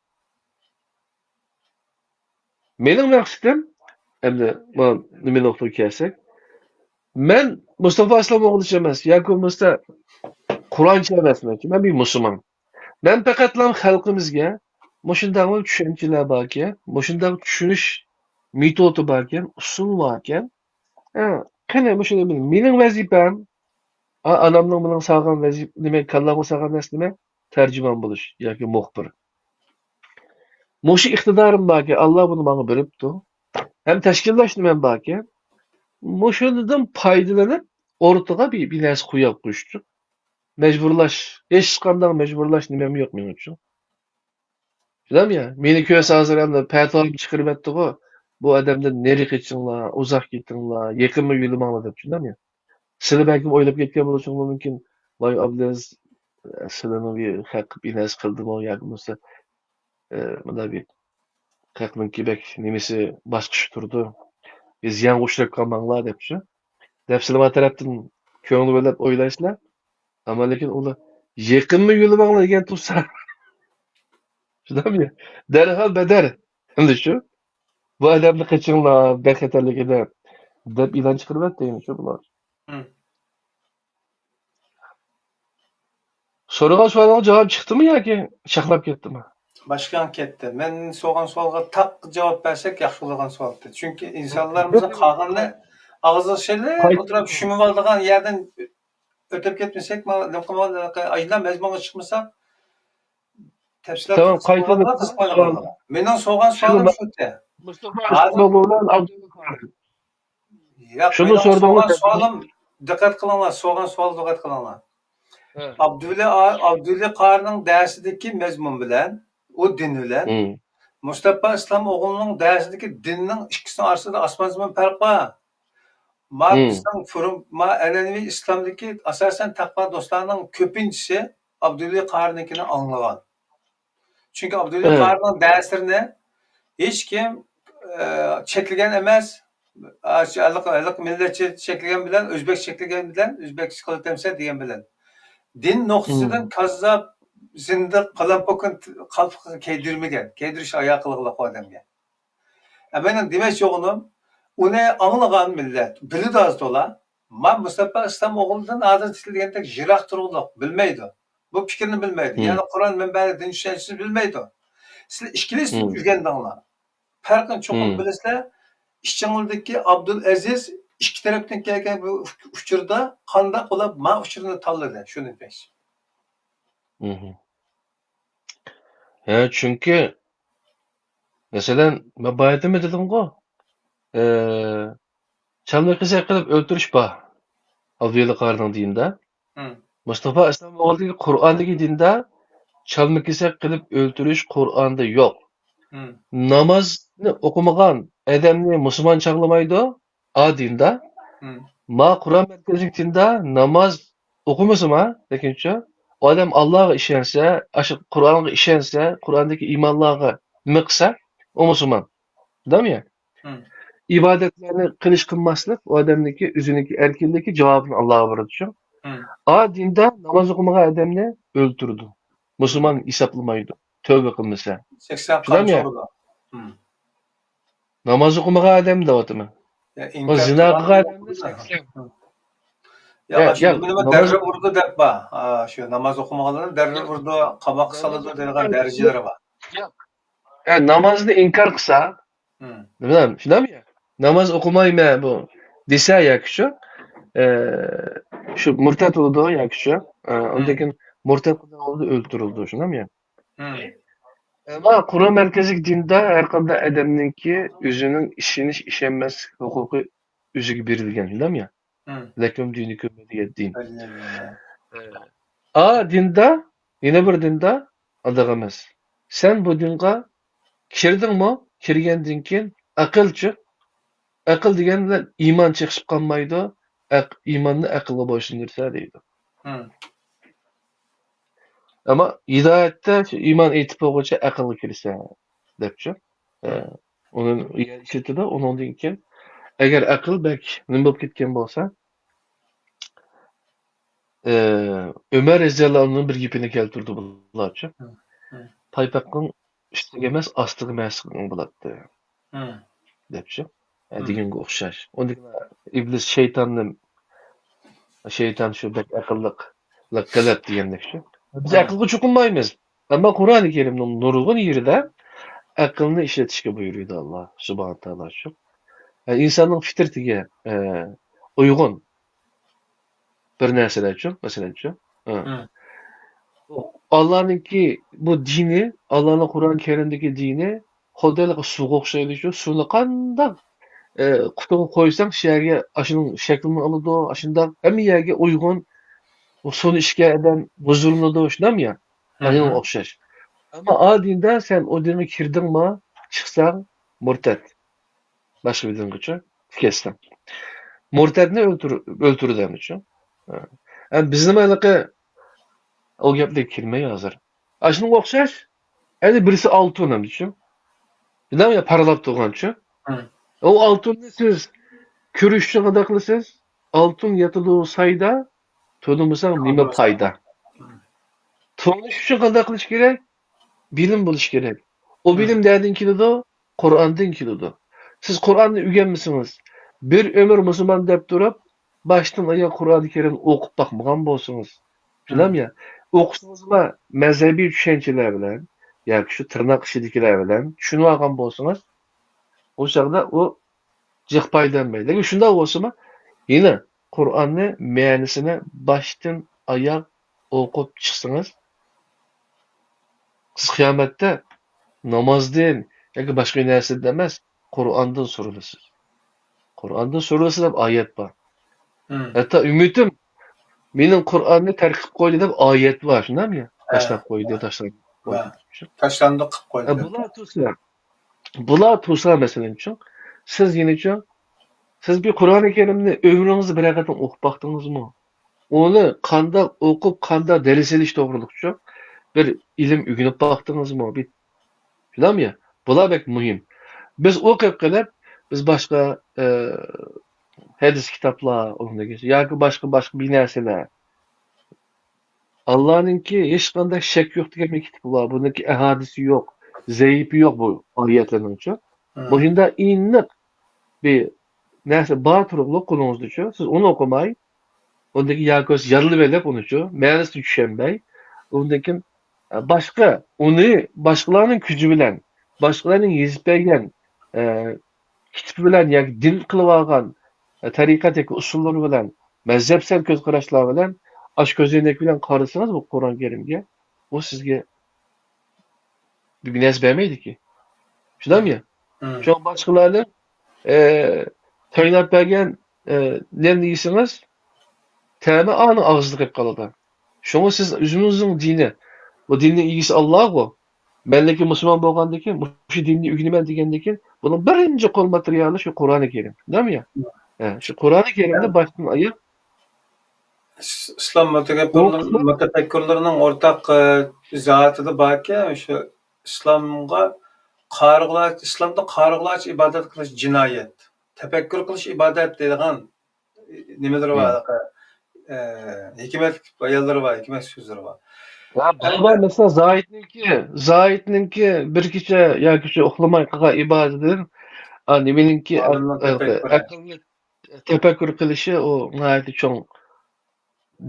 مېنىڭ مەقسىتىم، ئەمدى مانا نېمە نۇقتىغا كەلسەك، مەن مۇستاپا ئەسلەم ئوغلىچە ئەمەس ياكى بولمىسا قۇرئانچى ئەمەسمەن. مەن بىر مۇسۇلمان. مەن پەقەتلا خەلقىمىزگە مۇشۇنداق چۈشەنچىلەر باركەن، مۇشۇنداق چۈشىنىش مېتودى باركەن، ئۇسۇل باركەن. ھە، قېنى مۇشۇنى بىل-، مېنىڭ ۋەزىپەم، ئا-، ئانامنىڭ مېنىڭ سالغان ۋەزىپە، نېمە، كاللامغا سالغان نەرسە نېمە؟ تەرجىمان بولۇش ياكى مۇخبىر. مۇشۇ ئىقتىدارىم باركەن، ئاللا بۇنى ماڭا بېرىپتۇ. ھەم تەشكىللەش نېمەم باركەن، مۇشۇنىدىن پايدىلىنىپ، ئورتىغا بىر، بىر نەرسە قويۇپ قويۇشچۇ. مەجبۇرلاش، ھېچقانداق مەجبۇرلاش نېمەم يوق مېنىڭچۇ. شۇنداقمۇ يا؟ مېنى كۆرسە ھازىر ئەمدى پەتىۋامنى چىقىرىۋەتتىغۇ، بۇ ئادەمدىن نېرى قېچىڭلار، ئۇزاق كېتىڭلار، يېقىنمۇ يۆلىمەڭلار دەپ، شۇنداقمۇ يا؟ سىلەر بەلكىم ئويلاپ كەتكەن بولۇشىڭلار مۇمكىن، ۋاي ئابلىز، سىلەرنىڭ بىر خەق قىلىپ ئىنەس قىلدىمۇ ياكى بولمىسا، ئى، مۇنداق بىر خەقنىڭكى بەك نېمىسى باشقىچە تۇرىدۇ. بىر زىيانغا ئۇچراپ قالماڭلار دەپچۇ. دەپ سىلەر ما تەرەپتىن كۆڭۈل بۆلۈپ ئويلايسىلەر. ئەمما لېكىن ئۇلار يېقىنمۇ يۆلىمەڭلار دېگەن تۇرسا. شۇنداقمۇ؟ دەرھال بەدەر. ئەمدى شۇ. بۇ ئادەمنى قېچىڭلار، بەك خەتەرلىك ئادەم. دەپ ئېلان چىقىرىۋەتتى يەنە شۇ بۇلار. ھىم. سورىغان سوئالىڭىز جاۋاب چىقتىمۇ ياكى چاقلاپ كەتتىمۇ؟ باشقا كەتتى. مەن سورىغان سوئالغا تاق جاۋاب بەرسەك ياخشى بولىدىغان سوئال ئىدى. چۈنكى ئىنسانلىرىمىزنىڭ قالغىنىنى ئاغزىغا سېلىپ قايت- ئولتۇرۇپ چۈشىنىۋالىدىغان يەردىن ئۆتۈپ كەتمىسەك، ما-، نېمە قىلمىغان، ئاشۇنداق مەزمۇنغا چىقمىساق، تەپسىلات تامام، قىلسا قايتىدىن بولىدىغان قىسقا بولىدىغان. مېنىڭ سورىغان سوئالىم شۇ. مۇستاپا ھازىر ئىسماقۇل بىلەن ئابدۇللا قارى. ياق، شۇنى مېنىڭ سورىدىڭىز سورىغان سوئالىم، دىققەت قىلىڭلار، سورىغان سوئالغا دىققەت قىلىڭلار. ھە. ئابدۇلى، ئابدۇلى قارىنىڭ دەرسىدىكى مەزمۇن بىلەن، ئۇ دىن بىلەن، ھىم. مۇستاپا ئىسلام ئوغلىنىڭ دەرسىدىكى دىننىڭ ئىككىسىنىڭ ئارىسىدا ئاسمان زېمىن پەرق بار. ما ھىم. بىزنىڭ فورۇم، ما ئەنئەنىۋى ئىسلامدىكى ئاساسەن تەقۋا دوستلارنىڭ كۆپىنچىسى ئابدۇلى قارىنىڭكىنى ئاڭلىغان. چۈنكى ئابدۇلى ھە. قارىنىڭ دەرسلىرىنى ھېچكىم، ئە، چەكلىگەن ئەمەس. ئا، شۇ ھېلىقى، ھېلىقى مىللەتچى چەكلىگەن بىلەن، ئۆزبەك چەكلىگەن بىلەن، ئۆزبەكچە قىلىۋېتەمسەن دېگەن بىلەن. دىن نۇقتىسىدىن ھىم. كاززاپ، زىندىق، قالامپوكۇن قالپىقىنى كىيدۈرمىگەن. كىيدۈرۈش ھايا قىلغۇلۇق ئۇ ئادەمگە. ئە، مېنىڭ دېمەكچى بولغىنىم، ئۇنى ئاڭلىغان مىللەت بىلىدۇ ئاز تولا. ما مۇستاپا ئىسلام ئوغلىدىن ھازىر دېگەندەك يىراق تۇرغۇلۇق، بىلمەيدۇ. بۇ پىكىرنى بىلمەيدۇ. ھىم. يەنى قۇرئان مۇنبەرى دىن چۈشەنچىسىنى بىلمەيدۇ. سىلەر ئىككىلىسى ھىم. ئۆگەندىڭلار. پەرقىنى چوقۇم ھىم. بىلىسىلەر. ئىچىڭلىدىكى ئابدۇل ئەزىز ئىككى تەرەپتىن كەلگەن بۇ ئۇچۇردا قانداق بولۇپ ما ئۇچۇرنى تاللىدى؟ شۇنى دېمەكچى. ھىم. ھە، چۈنكى، مەسىلەن، مەن بايىتىمۇ دېدىمغۇ، ئى، چالما كېسەك قىلىپ ئۆلتۈرۈش بار. ئابدۇلى قارىنىڭ دىنىدا. ھىم. مۇستاپا ئىسلام ئوغلىدىكى قۇرئاندىكى دىندا چالما كېسەك قىلىپ ئۆلتۈرۈش قۇرئاندا يوق. ھىم. نامازنى ئوقۇمىغان ئادەمنى مۇسۇلمان چاغلىمايدۇ. ئا دىندا. ھىم. ما قۇرئان مەركەزلىك دىندا ناماز ئوقۇمىسىما، لېكىنچۇ، ئۇ ئادەم ئاللاغا ئىشەنسە، ئاشۇ قۇرئانغا ئىشەنسە، قۇرئاندىكى ئىمانلارغا نېمە قىلسا، ئۇ مۇسۇلمان. شۇنداقمۇ يا؟ ھىم. ئىبادەتلەرنى قىلىش قىلماسلىق ئۇ ئادەمنىڭكى ئۆزىنىڭكى ئەركىنلىكى، جاۋابىنى ئاللاغا بېرىدۇ شۇ. ھىم. ئا دىندا ناماز ئوقۇمىغان ئادەمنى ئۆلتۈرىدۇ. مۇسۇلمان ھېسابلىمايدۇ. تۆۋبە قىلمىسا. سەكسەن شۇنداقمۇ يا؟ قامچا ئۇرىدۇ. ھىم. ناماز ئوقۇمىغان ئادەم دەۋاتىمەن. يا، ئۇ ئىنكار زىنا قىلغان قىلغان ئادەمنى سەكسەن. ھىم. يا، يا، ئاشۇ يا، نېمىنى ناماز دەررى ئۇرىدۇ دەپ بار. ھا، شۇ ناماز ئوقۇمىغانلارنى دەررى يا، ئۇرىدۇ، قاماققا ناماز سالىدۇ دەيدىغان ئوقۇمىغان دەرىجىلىرى بار. يا، يا، نامازنى ئىنكار قىلسا، ھىم. نېمە، شۇنداقمۇ يا؟ ناماز ئوقۇمايمەن بۇ دېسە ياكى شۇ، ئە، شۇ مۇرتەت بولىدۇ ياكى شۇ، ئە، ھىم. ئاندىن كېيىن مۇرتەت قىلغان ھالدا ئۆلتۈرۈلىدۇ، شۇنداقمۇ يا؟ ھىم. ئەمما قۇرئان مەركەزلىك دىندا ھەر قانداق ئادەمنىڭكى ئۆزىنىڭ ئىشىنىش، ئىشەنمەسلىك ھوقۇقى ئۆزىگە بېرىلگەن، شۇنداقمۇ يا؟ ھىم. لەكۇم دىنۇكۇم ۋەلىيەددىن. ۋەلىيەددىن. ئە، ئا دىندا، يەنە بىر دىندا ئانداق ئەمەس. سەن بۇ دىنغا كىردىڭمۇ؟ كىرگەندىن كېيىن ئەقىلچۇ؟ ئەقىل دېگەن بىلەن ئىمان چېقىشىپ قالمايدۇ. ئەق-، ئىماننى ئەقىلگە بويسۇندۇرسا دەيدۇ. ھىم. ئەمما ھىدايەتتە شۇ ئىمان ئېيتىپ بولغۇچە ئەقىلگە كىرسە دەپچۇ. ئە، ھىم. ئۇنى ئىشلىتىدۇ. ئۇنىڭدىن كېيىن ئەگەر ئەقىل بەك نېمە بولۇپ كەتكەن بولسا، ئە، ئۆمەر رەزىياللاھۇ ئەنھۇنىڭ بىر گېپىنى كەلتۈردى بۇلارچۇ. ھىم، ھىم. پايپاقنىڭ ئۈستىگە ئەمەس، ئاستىغا مەس قىلغىن بۇلاتتى. ھىم. دەپچۇ. ئە، ھىم. دېگەنگە ئوخشاش. ئۇندىن ئىبلىس شەيتاننى، شەيتان شۇ بەك ئەقىللىق، لەققىلەپ دېگەندەكچۇ. بىز ھىم. ئەقىلگە چوقۇنمايمىز. ئەمما قۇرئانى كەرىمنىڭ نۇرغۇن يېرىدە ئەقىلنى ئىشلىتىشكە بۇيرۇيدۇ ئاللا سۇبھانە تائالا شۇ. ئە، ئىنساننىڭ فىترىتىگە، ئە، ئۇيغۇن بىر نەرسىلەرچۇ، مەسىلەنچۇ. ھە. ھە. ئاللانىڭكى بۇ دىنى، ئاللانىڭ قۇرئان كەرىمدىكى دىنى خۇددى ھېلىقى سۇغا ئوخشايدۇ شۇ. سۇنى قانداق، ئە، قۇتىغا قويساڭ، شۇ يەرگە ئاشۇنىڭ شەكلىنى ئالىدۇ، ئاشۇنداق ھەممە يەرگە ئۇيغۇن. ئۇ سۇنى ئىچكەن ئادەم بۇزۇلمىدۇ، شۇنداقمۇ يا؟ ھە، ئاشۇنىڭغا ئوخشاش. ئەمما ئا دىندا سەن ئۇ دىنغا كىردىڭما، چىقساڭ مۇرتەد. باشقا بىر دىنغىچۇ كەتسەڭ. مۇرتەدنى ئۆلتۈر-، ئۆلتۈرىدۇ ئەمدىچۇ. ھە. ئەمدى بىزنىمۇ ھېلىقى، ئۇ گەپلەرگە كىرمەي ھازىر. ئاشۇنىڭغا ئوخشاش، ئەنە بىرسى ئالتۇن ئەمدىچۇ. بىلەم يا پارلاپ تۇرغانچۇ. ئۇ ئالتۇننى سىز كۆرۈش ئۈچۈن قانداق قىلىسىز؟ ئالتۇن ياتىدۇ سايدا، تونۇمىساڭ نېمە پايدا؟ تونۇش ئۈچۈن قانداق قىلىش كېرەك؟ بىلىم بولۇش كېرەك. ئۇ بىلىم نەدىن كېلىدۇ؟ قۇرئاندىن كېلىدۇ. سىز قۇرئاننى ئۆگەنمىسىڭىز، بىر ئۆمۈر مۇسۇلمان دەپ تۇرۇپ، باشتىن ئاياغ قۇرئانى كەرىمنى ئوقۇپ باقمىغان بولسىڭىز، شۇنداقمۇ يا؟ ئوقۇسىڭىزلا مەزھەبىي چۈشەنچىلەر بىلەن ياكى شۇ تىرناق ئىچىدىكىلەر بىلەن چۈشىنىۋالغان بولسىڭىز، ئۇ چاغدا ئۇ جىق پايدىلانمايدۇ. لېكىن شۇنداق بولسىمۇ، يەنە قۇرئاننى مەنىسىنى باشتىن ئاياغ ئوقۇپ چىقسىڭىز، سىز قىيامەتتە نامازدىن ياكى باشقا نەرسىدىن ئەمەس، قۇرئاندىن سورىلىسىز. قۇرئاندىن سورىلىسىز دەپ ئايەت بار. ھەتتا ئۈممىتىم مېنىڭ قۇرئاننى تەرك قىلىپ قويدى دەپ ئايەت بار، شۇنداقمۇ يا؟ تاشلاپ قويدى، تاشلاپ قويدى. تاشلاندى قىلىپ قويدى. بۇلار تۇرسا، بۇلار تۇرسا مەسىلەنچۇ، سىز يەنىچۇ، سىز بىر قۇرئانى كەرىمنى ئۆمرىڭىزدە بىرەر قېتىم ئوقۇپ باقتىڭىزمۇ؟ ئۇنى قانداق ئوقۇپ، قانداق دەرس ئېلىش توغرۇلۇقچۇ بىر ئىلىم ئۆگىنىپ باقتىڭىزمۇ؟ بىر، شۇنداقمۇ يا؟ بۇلار بەك مۇھىم. بىز ئوقۇپ قېلىپ، بىز باشقا، ئە، ھەدىس كىتابلار، ئۇنىڭدىن كېيىن ياكى باشقا، باشقا بىر نەرسىلەر. ئاللانىڭكى ھېچقانداق شەك يوق دېگەن بىر كىتابى بار. بۇنىڭكى ئەھادىسى يوق، زەئىپى يوق بۇ ئايەتلەرنىڭچۇ. مۇشۇنداق ئېنىق بىر نەرسە بار تۇرۇقلۇق قولىڭىزدىچۇ. سىز ئۇنى ئوقۇماي، ئۇندىن كېيىن ياكى يادلىۋېلىپ ئۇنىچۇ، مەنىسىنى چۈشەنمەي، ئۇندىن كېيىن، ئە، باشقا، ئۇنى باشقىلارنىڭ كۈچى بىلەن، باشقىلارنىڭ يېزىپ بەرگەن، ئە، كىتابى بىلەن ياكى دىن قىلىۋالغان، ئە، تەرىقەت ياكى ئۇسۇللىرى بىلەن، مەزھەپسەن كۆز قاراشلار بىلەن، ئاشۇ كۆزەينەك بىلەن قارىسىڭىز، بۇ قۇرئان كەرىمگە، ئۇ سىزگە بىر نەرسە بەرمەيدىكى. شۇنداقمۇ يا؟ شۇڭا باشقىلارنىڭ، ئە، تەييارلاپ بەرگەن، ئە، نەننى يېسىڭىز، تەمى ئانىڭ ئاغزىدا قېلىپ قالىدۇ. شۇڭا سىز ئۆزىڭىزنىڭ دىنى، بۇ دىننىڭ ئىگىسى ئاللاغۇ. مەنلىكى مۇسۇلمان بولغاندىن كېيىن، مۇشۇ دىننى ئۆگىنىمەن دېگەندىن كېيىن، بۇنىڭ بىرىنچى قول ماتېرىيالى شۇ قۇرئانى كەرىم. شۇنداقمۇ يا؟ ھە، شۇ قۇرئانى كەرىمنى باشتىن ئاياغ ئىس-، ئىسلام مۇتەپەككۇرلىرىنىڭ، مۇتەپەككۇرلىرىنىڭ ئورتاق، ئە، زاتىدا باركەن، شۇ ئىسلامغا قارىغۇلارچە، ئىسلامدا قارىغۇلارچە ئىبادەت قىلىش جىنايەت، تەپەككۇر قىلىش ئىبادەت دەيدىغان نېمىلىرى بار، ھېلىقى، ئە، ھېكمەتلىك بايانلىرى بار، ھېكمەت سۆزلىرى بار. ھە، بۇ بار، مەسىلەن، زاھىدنىڭكى، زاھىدنىڭكى بىر كېچە ياكى شۇ ئۇخلىماي قىلغان ئىبادىتىدىن، ئا، نېمىنىڭكى، ئالىمنىڭ ئە، تەپەككۇرى. ئەقىلنى تەپەككۇر قىلىشى ئۇ ناھايىتى چوڭ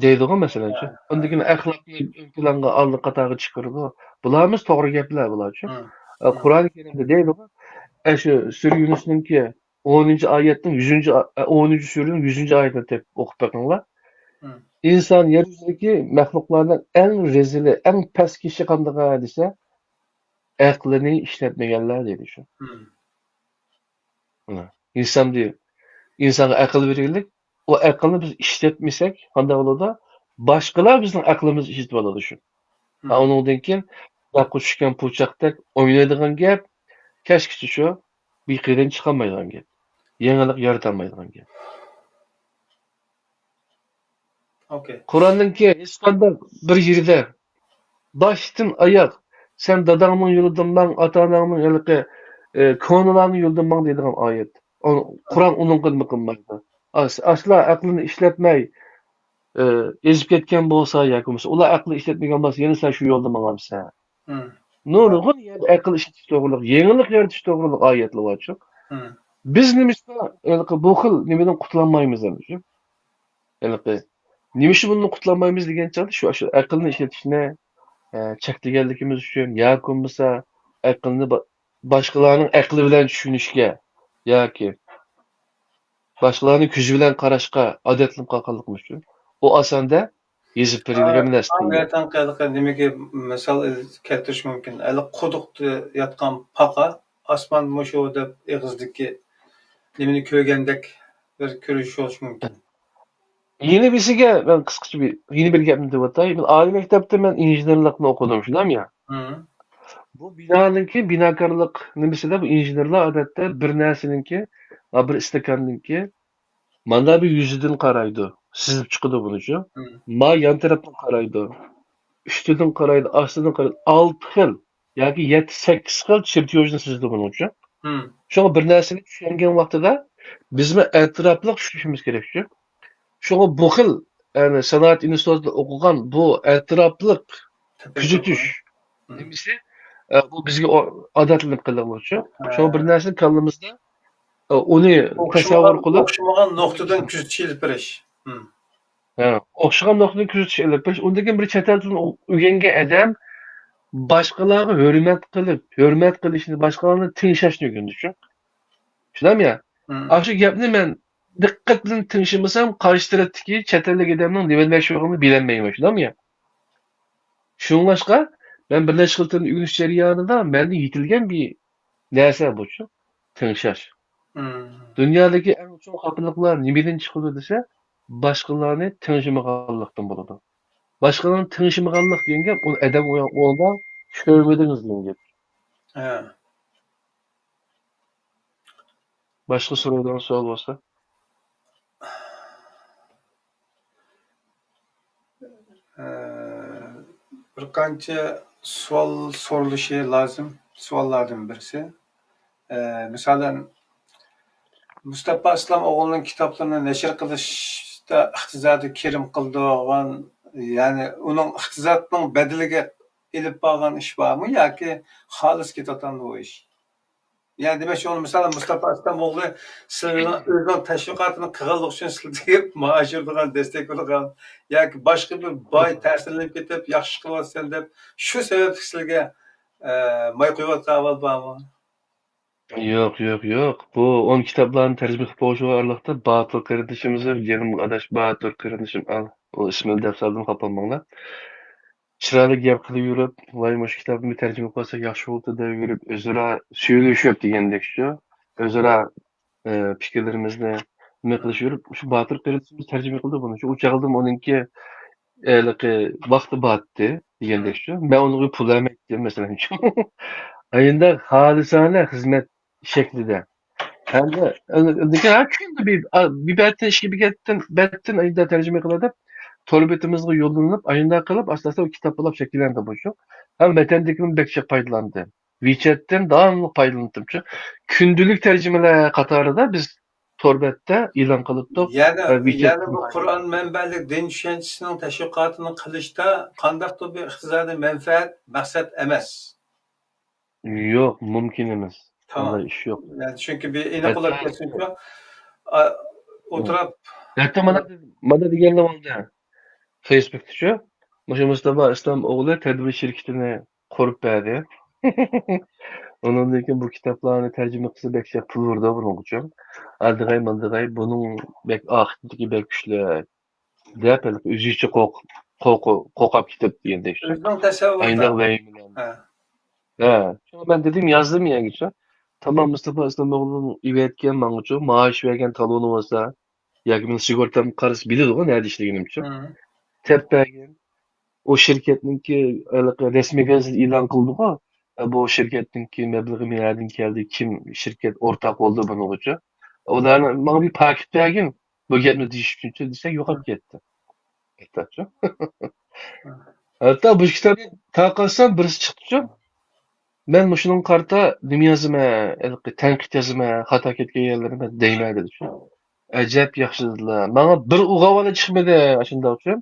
دەيدىغۇ، مەسىلەن، شۇ. ھە، ئۇندىن كېيىن ئەخلاقنى ئۆز پىلانغا ئالدى قاتارغا چىقىرىدۇ. بۇلارمۇ توغرا گەپلەر بۇلارچۇ. ھە، ئە، ھە. قۇرئان كەرىمدە دەيدىغۇ، ئە، شۇ سۈرە يۇنۇسنىڭكى ئونىنچى ئايەتنىڭ يۈزىنچى ئا-، ئە، ئونىنچى سۈرىنىڭ يۈزىنچى ئايىتىنى تېپىپ ئوقۇپ بېقىڭلار. ھە. ئىنسان يەر يۈزىدىكى مەخلۇقلارنىڭ ئەڭ رەزىلى، ئەڭ پەس كىشى قاندىغان دېسە، ئەقلىنى ئىشلەتمىگەنلەر دەيدۇ شۇ. ھە. مانا، ئىنسان دېيىل. ئىنسانغا ئەقىل بېرىلدى. ئۇ ئەقىلنى بىز ئىشلەتمىسەك، قانداق بولىدۇ؟ باشقىلار بىزنىڭ ئەقلىمىزنى ئىشلىتىۋالىدۇ شۇ. ھە، ئۇنىڭدىن كېيىن، داققا چۈشكەن پۇرچاقتەك ئوينايدىغان گەپ، كەچكىچە شۇ، بىر قېرىن چىقالمايدىغان گەپ. يېڭىلىق يارىتالمايدىغان گەپ. ئوكەي. قۇرئاننىڭكى ھېچقانداق بىر يېرىدە باشتىن ئاياق، سەن داداڭنىڭ يولىدىن ماڭ، ئاتا-ئاناڭنىڭ ھېلىقى، ئى، كونىلارنىڭ يولىدىن ماڭ دەيدىغان ئايەت. ئۇ، قۇرئان ئۇنىڭغا نېمە قىلمايدۇ. ئاش-، ئاشۇلار ئەقلىنى ئىشلەتمەي، ئى، ئېزىپ كەتكەن بولسا ياكى بولمىسا، ئۇلار ئەقلىنى ئىشلەتمىگەن بولسا، يەنە سەن شۇ يولدا ماڭامسەن؟ نۇرغۇن يەردە ئەقىل ئىشلىتىش توغرۇلۇق، يېڭىلىق يارىتىش توغرۇلۇق ئايەتلەر بارچۇ. بىز نېمىشقا ھېلىقى بۇ خىل نېمىدىن قۇتۇلالمايمىز ئەمدى شۇ؟ ھېلىقى نېمىشقا بۇندىن قۇتۇلالمايمىز دېگەن چاغدا شۇ، شۇ ئەقىلنى ئىشلىتىشنى، ئە، چەكلىگەنلىكىمىز ئۈچۈن ياكى بولمىسا ئەقىلنى با-، باشقىلارنىڭ ئەقلى بىلەن چۈشىنىشكە ياكى باشقىلارنىڭ كۆزى بىلەن قاراشقا ئادەتلىنىپ قالغانلىقىمىز ئۈچۈن. ئۇ ئاساندا يېزىپ بېرىلگەن نەرسە دېگەن. ھەقىقەتەن ھېلىقى نېمىگە مىسال كەلتۈرۈش مۇمكىن. ھېلىقى قۇدۇقتا ياتقان پاقا، ئاسمان مۇشۇ دەپ ئېغىزدىكى نېمىنى كۆرگەندەك بىر كۆرۈش بولۇشى مۇمكىن. يەنە بىرسىگە مەن قىسقىچە بىر، يەنە بىر گەپنى دەۋاتاي. مەن ئالىي مەكتەپتە مەن ئىنژېنېرلىقنى ئوقۇدۇم، شۇنداقمۇ يا؟ بۇ بىنانىڭكى، بىناكارلىق نېمىسىدە بۇ ئىنژېنېرلار ئادەتتە بىر نەرسىنىڭكى، ھا، بىر ئىستاكاننىڭكى مانا بۇ يۈزىدىن قارايدۇ، سىزىپ چىقىدۇ بۇنىچۇ. ما يان تەرەپتىن قارايدۇ. ئۈستىدىن قارايدۇ، ئاستىدىن قارايدۇ، ئالتە خىل ياكى يەتتە، سەككىز خىل چېرتيوژنى سىزىدۇ بۇنىڭ ئۈچۈن. شۇڭا بىر نەرسىنى چۈشەنگەن ۋاقتىدا بىزمۇ ئەتراپلىق چۈشىنىشىمىز كېرەك شۇ. شۇڭا بۇ خىل، يەنى سانائەت ئىنستىتۇتىدا ئوقۇغان بۇ ئەتراپلىق كۆزىتىش نېمىسى، ئە، بۇ بىزگە ئو-، ئادەتلىنىپ قېلىۋاتىدۇ. شۇڭا بىر نەرسىنى كاللىمىزدا، ئە، ئۇنى تەسەۋۋۇر قىلىپ، ئوخشىمىغان نۇقتىدىن كۆزىتىش ئېلىپ بېرىش. ھە، ئوخشىغان نۇقتىدىن كۆزىتىش ئېلىپ بېرىش. ئۇندىن كېيىن بىر چەت ئەل تىلىنى ئۆ-، ئۆگەنگەن ئادەم باشقىلارغا ھۆرمەت قىلىپ، ھۆرمەت قىلىشنى، باشقىلارنى تىڭشاشنى ئۆگىنىدۇ شۇ. شۇنداقمۇ يا؟ ئاشۇ گەپنى مەن دىققەت بىلەن تىڭشىمىسام، قارشى تەرەپتىكى چەت ئەللىك ئادەمنىڭ نېمە دېمەكچى بولغىنىنى بىلەلمەيمەن، شۇنداقمۇ يا؟ شۇڭلاشقا، مەن بىر نەچچە خىل تىلنى ئۆگىنىش جەريانىدا مەندە يېتىلگەن بىر نەرسە بۇچۇ، تىڭشاش. دۇنيادىكى ئەڭ چوڭ خاپىلىقلار نېمىدىن چىقىدۇ دېسە، باشقىلارنى تىڭشىمىغانلىقتىن بولىدۇ. باشقىلارنى تىڭشىمىغانلىق دېگەن گەپ، ئۇنى ئادەم ئورنىدا چۈشەنمىدىڭىز دېگەن گەپ. ھە. باشقا سورايدىغان سوئال بولسا؟ ئە، بىر قانچە سوئال سورىلىشى لازىم. سوئاللاردىن بىرسى، ئە، مىسالەن، مۇستاپا ئىسلام ئوغلىنىڭ كىتابلىرىنى نەشر قىلىشتا ئىقتىسادىي كىرىم قىلىدىغان، يەنى ئۇنىڭ ئىقتىسادنىڭ بەدىلىگە ئېلىپ بارغان ئىش بارمۇ ياكى خالىس كېتىۋاتامدۇ بۇ ئىش؟ يەنى دېمەكچى، ئۇنى مىسالەن، مۇستاپا ئىسلام ئوغلى سىلىنىڭ ئۆزىنىڭ تەشۋىقاتىنى قىلغانلىقى ئۈچۈن سىلىگە مائاش بېرىدىغان، دەستەك بېرىدىغان ياكى باشقا بىر باي تەسىرلىنىپ كېتىپ، ياخشى قىلىۋاتىسەن دەپ، شۇ سەۋەبلىك سىلىگە، ئە، ماي قۇيۇۋاتقان ئەھۋال بارمۇ؟ ياق، ياق، ياق. بۇ ئون كىتابلارنى تەرجىمە قىلىپ بولۇشىغا ئارىلىقتا باتۇر قېرىندىشىمىز، يېنىمغا ئاداش باتۇر قېرىندىشىم، ئال، ئۇ ئىسمىنى دەپ سالدىم، خاپا بولماڭلار. چىرايلىق گەپ قىلىپ يۈرۈپ، ۋاي، مۇشۇ كىتابنى تەرجىمە قىلساق ياخشى بولىدۇ دەپ يۈرۈپ، ئۆزئارا سۆيۈلۈشۈپ دېگەندەكچۇ، ئۆزئارا، ئى، پىكىرلىرىمىزنى نېمە قىلىشىپ يۈرۈپ، شۇ باتۇر قېرىندىشىمىز تەرجىمە قىلدى بۇنى. شۇ، ئۇ چاغدىمۇ ئۇنىڭكى، ھېلىقى ۋاقتى بار ئىدى دېگەندەكچۇ. مەن ئۇنىڭغا پۇل بەرمەيتتىم، مەسىلەن. ئاينداق خالىسانە خىزمەت شەكلىدە. ھەمدە، لېكىن ھەر كۈندە بىر، بىر بەتتىن، ئىككى بەتتىن، بەتتىن ئايدا تەرجىمە قىلىدۇ دەپ، تور بېتىمىزغا يوللىنىپ، ئاينداق قىلىپ، ئاستا-ئاستا ئۇ كىتاب بولۇپ شەكىللەندى بۇ شۇ. ھەم ۋەتەندىكىمۇ بەك جىق پايدىلاندى. ۋىچەتتىن داۋاملىق پايدىلىنىپتۇ. كۈندىلىك تەرجىمىلەر قاتارىدا بىز تور بەتتە ئېلان قىلىپتۇق. يەنى، ۋە ۋىچەتتىن يەنى بۇ قۇرئان مەنبەلىك دىن چۈشەنچىسىنىڭ تەشۋىقاتىنى قىلىشتا قانداقتۇر بىر ئىقتىسادىي مەنپەئەت مەقسەت ئەمەس. يوق، مۇمكىن ئەمەس. تامام. ئۇنداق ئىش يوق. يەنى چۈنكى بىر ئېنىق بولۇپ ھەتتا، كەتسۇن شۇ، ئا، ئولتۇراپ. ھەتتا مانا، مانا دېگەنلەر بولدى. فېيسبۇكتىچۇ، مۇشۇ مۇستاپا ئىسلام ئوغلى تەدبىر شىركىتىنى قۇرۇپ بەردى. ئۇنىڭدىن كېيىن بۇ كىتابلارنى تەرجىمە قىلسا بەك جىق پۇل بېرىدۇ بۇنىڭغىچۇ. ئادىغاي، ماندىغاي، بۇنىڭ بەك ئاقىۋىتى بەك كۈچلۈك. دەپ، ھېلىقى ئۆزىچە قورق-، قورق-، قورقۇپ كېتىپ دېگەندەك. ئۆزىنىڭ تەسەۋۋۇرىدا. ئاينداق ۋەھىمىلەر. ھە. ھە. شۇڭا مەن دېدىم، يازدىم يەنگىچە. تامام مۇستاپا ئىسلام ئوغلۇنىڭ ئېۋەتكەن ماڭىچۇ، مائاش بەرگەن تالونى بولسا، ياكى مېنىڭ سىگورتامنى قارىسا بىلىدىغۇ، نەدە ئىشلىگىنىمچۇ. ھە. تەپ بەرگەن. ئۇ شىركەتنىڭكى ھېلىقى رەسمىي گېزىتىدە ئېلان قىلدىغۇ. بۇ شىركەتنىڭكى مەبلىغى نەدىن كەلدى، كىم شىركەت ئورتاق بولدى بۇنىڭغىچۇ. ئۇلارنى ماڭا بىر پاكىت بەرگىن. بۇ گەپنى دېيىش ئۈچۈنچۇ دېسە، يوقاپ كەتتى. ھەتتاچۇ. ھەتتا بۇ كىتابنى تارقاتسام، بىرسى چىقتىچۇ. مەن مۇشۇنىڭغا قارىتا نېمە يازىمەن، ھېلىقى تەنقىد يازىمەن، خاتا كەتكەن يەرلىرىمنى دەيمەن دېدىچۇ. ئەجەب ياخشى دېدىلە. ماڭا بىر ئۇغاۋالا چىقمىدى ئاشۇنداقچۇ.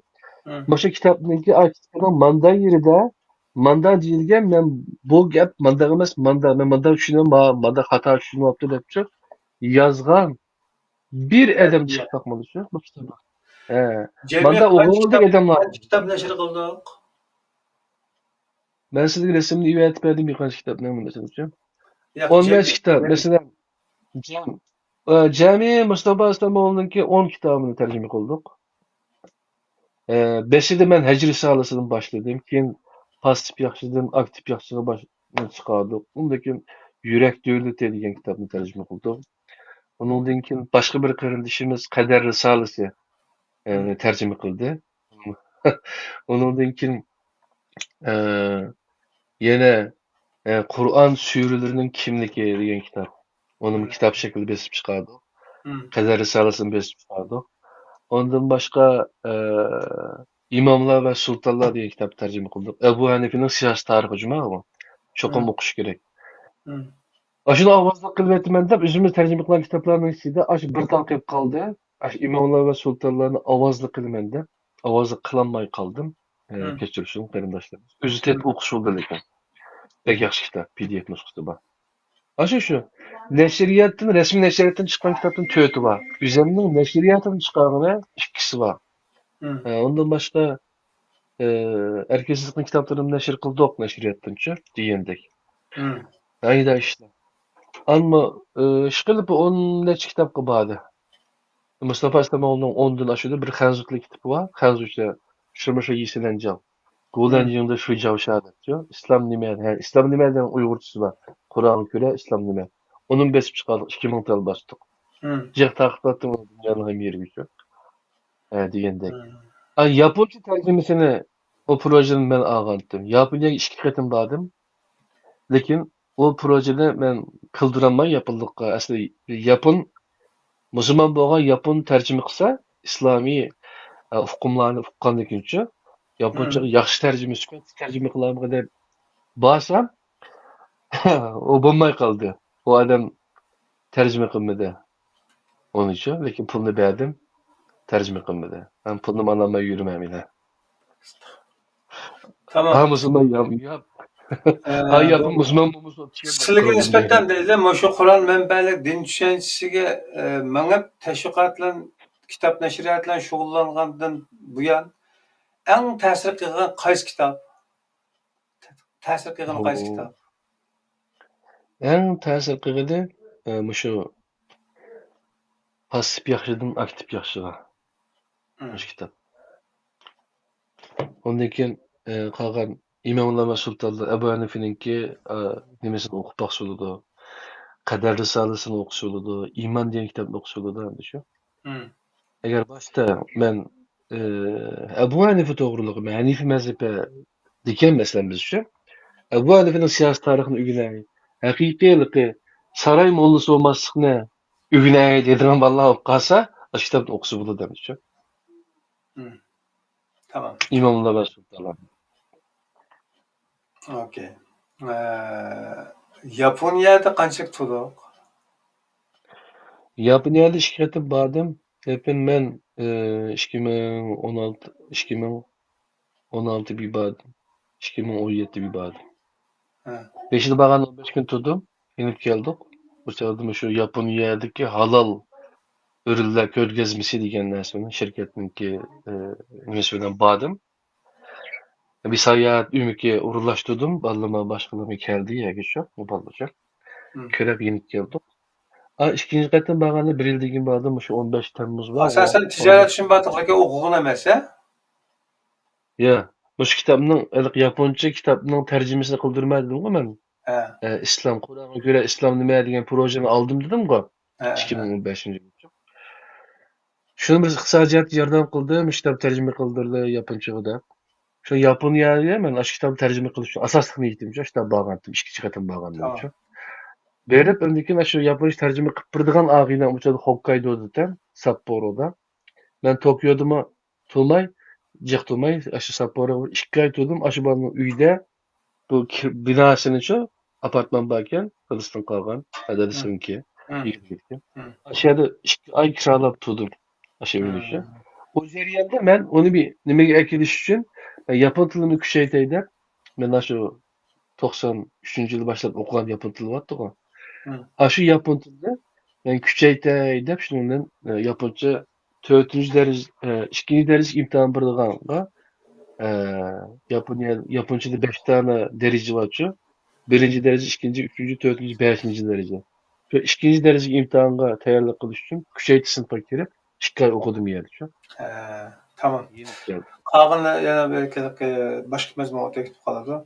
مم. مۇشۇ كىتابنىڭكى، ئا، كىتابنىڭ ماندا يېرىدە، ماندا دېيىلگەن، مەن بۇ گەپ مانداق ئەمەس، ماندا، مەن مانداق چۈشىنىمەن، ما-، ماندا خاتا چۈشىنىۋاپتۇ دەپچۇ يازغان. بىر ئادەم چىقىپ باقمىدى شۇ، بۇ كىتابقا. ھە. جەمئىي ماندا قانچە ئوقۇغۇدەك كىتاب، ئادەم بار. قانچە كىتاب نەشر قىلدۇق؟ مەن سىزگە رەسىمنى ئېۋەتىپ بەردىم، بىر قانچە كىتابنى، مەسىلەن. ياق، ئون بەش جەمئىي، كىتاب، جەمئىي. مەسىلەن، جەم-، ئە، جەمئىي مۇستاپا ئىسلامئوغلىنىڭكى ئون كىتابىنى تەرجىمە قىلدۇق. ئە، بەشىدە مەن ھەج رىسالىسىدىن باشلىدىم، كېيىن پاسسىپ ياخشىدىن ئاكتىپ ياخشىغا باش-، چىقاردۇق. ئۇندىن كېيىن يۈرەك دۆلىتى دېگەن كىتابنى تەرجىمە قىلدۇق. ئۇنىڭدىن كېيىن باشقا بىر قېرىندىشىمىز قەدەر رىسالىسى، ئە، تەرجىمە قىلدى. ئۇنىڭدىن كېيىن، ئە، يەنە، ئە، قۇرئان سۈرىلىرىنىڭ كىملىكى دېگەن كىتاب. ئۇنىمۇ كىتاب شەكلىدە بېسىپ چىقاردۇق. قەدەر رىسالىسىنى بېسىپ چىقاردۇق. ئۇندىن باشقا، ئە، ئىماملار ۋە سۇلتانلار دېگەن كىتابنى تەرجىمە قىلدۇق. ئەبۇ ھەنىفىنىڭ سىياسىي تارىخى جۇمۇ، چوقۇم ئوقۇش كېرەك. ئاشۇنى ئاۋازلىق قىلىۋېتىمەن دەپ، ئۆزىمىز تەرجىمە قىلغان كىتابلارنىڭ ئىچىدە ئاشۇ بىر تال قېلىپ قالدى. ئاشۇ ئىماملار ۋە سۇلتانلارنى ئاۋازلىق قىلىمەن دەپ، ئاۋازلىق قىلالماي قالدىم. ئە، كەچۈرسۇن قېرىنداشلىرىمىز. ئۆزى تېتىپ ئوقۇش بولدى لېكىن. بەك ياخشى كىتاب، پى دى ئېف نۇسخىسى بار. ئاشۇ شۇ. نەشرىياتتىن، رەسمىي نەشرىياتتىن چىققان كىتابتىن تۆتى بار. ئۆزەمنىڭ نەشرىياتىدىن چىقارغىنى ئىككىسى بار. ئە، ئۇندىن باشقا، ئە، ئەركىن سىدىقنىڭ كىتابلىرىنى نەشر قىلدۇق نەشرىياتتىنچۇ دېگەندەك. ئەيدە ئىشلار. ئەمما، ئە، ئىشقىلىپ ئون نەچچە كىتابقا باردى. مۇستافا ئىسلامئوغلۇنىڭ ئوندىن ئاشىدۇ، بىر خەنزۇ تىلى كىتابى بار. خەنزۇچە، 什么是伊斯兰教؟ 古兰经的水脚下的，就 ئىسلام نېمە؟ ھە، ئىسلام نېمە دېگەن ئۇيغۇرچىسى بار. قۇرئانغا كۆرە ئىسلام نېمە؟ ئۇنىمۇ بېسىپ چىقاردۇق، ئىككى مىڭ تال باستۇق. جىق تارقىتىۋاتتىم دۇنيانىڭ ھەممە يېرىگىچۇ. ھە، دېگەندەك. ئا، ياپونچە تەرجىمىسىنى ئۇ پروژىنى مەن ئالغانتىم. ياپونىيەگە ئىككى قېتىم باردىم. لېكىن ئۇ پروژىنى مەن قىلدۇرالماي ياپونلۇققا. ئەسلى ياپون، مۇسۇلمان بولغان ياپون تەرجىمە قىلسا، ئىسلامىي، ئە، ئۇقۇملارنى ئۇققاندىكىنچۇ، ياپونچىغا ياخشى تەرجىمە، سۈپەتلىك تەرجىمە قىلارمىغۇ دەپ بارسام، ئۇ بولماي قالدى. ئۇ ئادەم تەرجىمە قىلمىدى. ئۇنىچۇ، لېكىن پۇلنى بەردىم، تەرجىمە قىلمىدى. مەن پۇلنى ئالالماي يۈرىمەن مېنى. تامام. ھا، مۇسۇلمان يا، يا. ئە، ھا، ياپون مۇسۇلمان بولمىسا، سىلىگە نىسبەتەن دېدى، مۇشۇ قۇرئان مەنبەلىك دىن چۈشەنچىسىگە، ئە، مېڭىپ، تەشۋىقات بىلەن، كىتاب نەشرىيات بىلەن شۇغۇللانغاندىن بۇيان، ئەڭ تەسىر قىلغان قايسى كىتاب؟ تەسىر قىلغان قايسى كىتاب؟ ئەڭ تەسىر قىلغىنى، ئە، مۇشۇ پاسسىپ ياخشىدىن ئاكتىپ ياخشىغا. مۇشۇ كىتاب. ئۇندىن كېيىن، ئە، قالغان ئىماملار ۋە سۇلتانلار، ئەبۇ ھەنىفىنىڭكى، ئە، نېمىسىنى ئوقۇپ باقسا بولىدۇ. قەدەر رىسالىسىنى ئوقۇسا بولىدۇ. ئىمان دېگەن كىتابنى ئوقۇسا بولىدۇ، ئەمدى شۇ. ئەگەر باشتا مەن، ئە، ئەبۇ ھەنىفە توغرىلىق، مەن ھەنىفە مەزھەپى دېگەن مەسىلەن بىز ئۈچۈن، ئەبۇ ھەنىفىنىڭ سىياسىي تارىخىنى ئۆگىنەي، ھەقىقىي ھېلىقى ساراي موللىسى بولماسلىقنى ئۆگىنەي دەيدىغان بالىلار بولۇپ قالسا، ئاشۇ كىتابنى ئوقۇسا بولىدۇ، ئەمدى شۇ. تامام. ئىماملار ۋە سۇلتانلار. ئوكەي. ئە، ياپونىيەدە قانچىلىك تۇردۇق؟ ياپونىيەدە ئىككى قېتىم باردىم. لېكىن مەن، ئە، ئىككى مىڭ ئون ئالتە، ئىككى مىڭ ئون ئالتە بىر باردىم. ئىككى مىڭ ئون يەتتە بىر باردىم. ھە. بېشىدا بارغان ئون بەش كۈن تۇردۇم. يېنىپ كەلدۇق. بۇ چاغدا مۇشۇ ياپونىيەدىكى ھالال ئۆرۈلەر كۆرگەزمىسى دېگەن نەرسىنىڭ شىركەتنىڭكى، ئە، نېمىسى بىلەن باردىم. بىر ساياھەت ئۆمىكى ئورۇنلاشتۇردۇم. بالىلىرىم باشقىلىرىمۇ كەلدى يەرگىچۇ، بالىلارچە. كۆرۈپ يېنىپ كەلدۇق. ئا، ئىككىنچى قېتىم بارغاندا بىر يىلدىن كېيىن باردىم، مۇشۇ ئون بەش تەممۇز بار. ئاساسەن تىجارەت ئۈچۈن باردىڭ، لېكىن ئوقۇغىن ئەمەس، ھە؟ يا، مۇشۇ كىتابنىڭ، ھېلىقى ياپونچە كىتابنىڭ تەرجىمىسىنى قىلدۇرماي دېدىمغۇ مەن. ھە. ئە، ئىسلام، قۇرئانغا كۆرە ئىسلام نېمە دېگەن پروژېنى ئالدىم دېدىمغۇ. ھە، ھە. ئىككى مىڭ ئون بەشىنچى يىلى. شۇنى بىر ئىقتىسادىي جەھەتتىن ياردەم قىلدىم، شۇ كىتاب تەرجىمە قىلدۇرۇلدى ياپونچىغا دەپ. شۇ ياپونىيەگە مەن ئاشۇ كىتابنى تەرجىمە قىلىش ئۈچۈن ئاساسلىق نىيىتىمچە شۇ كىتاب بارغانتىم، ئىككىنچى قېتىم بارغاندىمچە. بېرىپ، ئاندىن كېيىن ئاشۇ ياپونچە تەرجىمە قىلىپ بېرىدىغان ئاغىنەم ئۇ چاغدا خوككايدودا ئىكەن، ساپپورودا. مەن توكيودىمۇ تۇرماي، جىق تۇرماي، ئاشۇ ساپپوروغا بىر ئىككى ئاي تۇردۇم. ئاشۇ بالىنىڭ ئۆيىدە بۇ كىر-، بىناسىنىچۇ، ئاپارتمان باركەن، دادىسىدىن قالغان، ھە، دادىسىنىڭكى، ئىگىلىكى. ئاشۇ يەردە ئىككى ئاي كىرالاب تۇردۇم، ئاشۇ ئۆينىچۇ. ئۇ جەرياندا مەن ئۇنى بىر نېمىگە ئەكېلىش ئۈچۈن، ياپون تىلىمنى كۈچەيتەي دەپ، مەن ئاشۇ توقسان ئۈچىنچى يىلى باشلاپ ئوقۇغان ياپون تىلى بارتتىغۇ. ئاشۇ ياپون تىلىنى مەن كۈچەيتەي دەپ، شۇنىڭ بىلەن، ئە، ياپونچە تۆتىنچى دەرىجە، ئە، ئىككىنچى دەرىجە ئىمتىھان بېرىدىغانغا، ئە، ياپونىيە، ياپونچىدا بەش دانە دەرىجە بارچۇ. بىرىنچى دەرىجە، ئىككىنچى، ئۈچىنچى، تۆتىنچى، بەشىنچى دەرىجە. شۇ ئىككىنچى دەرىجىلىك ئىمتىھانغا تەييارلىق قىلىش ئۈچۈن كۈچەيتىش سىنىپقا كىرىپ، ئىككى ئاي ئوقۇدۇم يەردىچۇ. ھە، تامام. يېنىپ كەلدىم. قالغىنى يەنە بەلكى باشقا مەزمۇنغا تېگىپ قالىدۇ.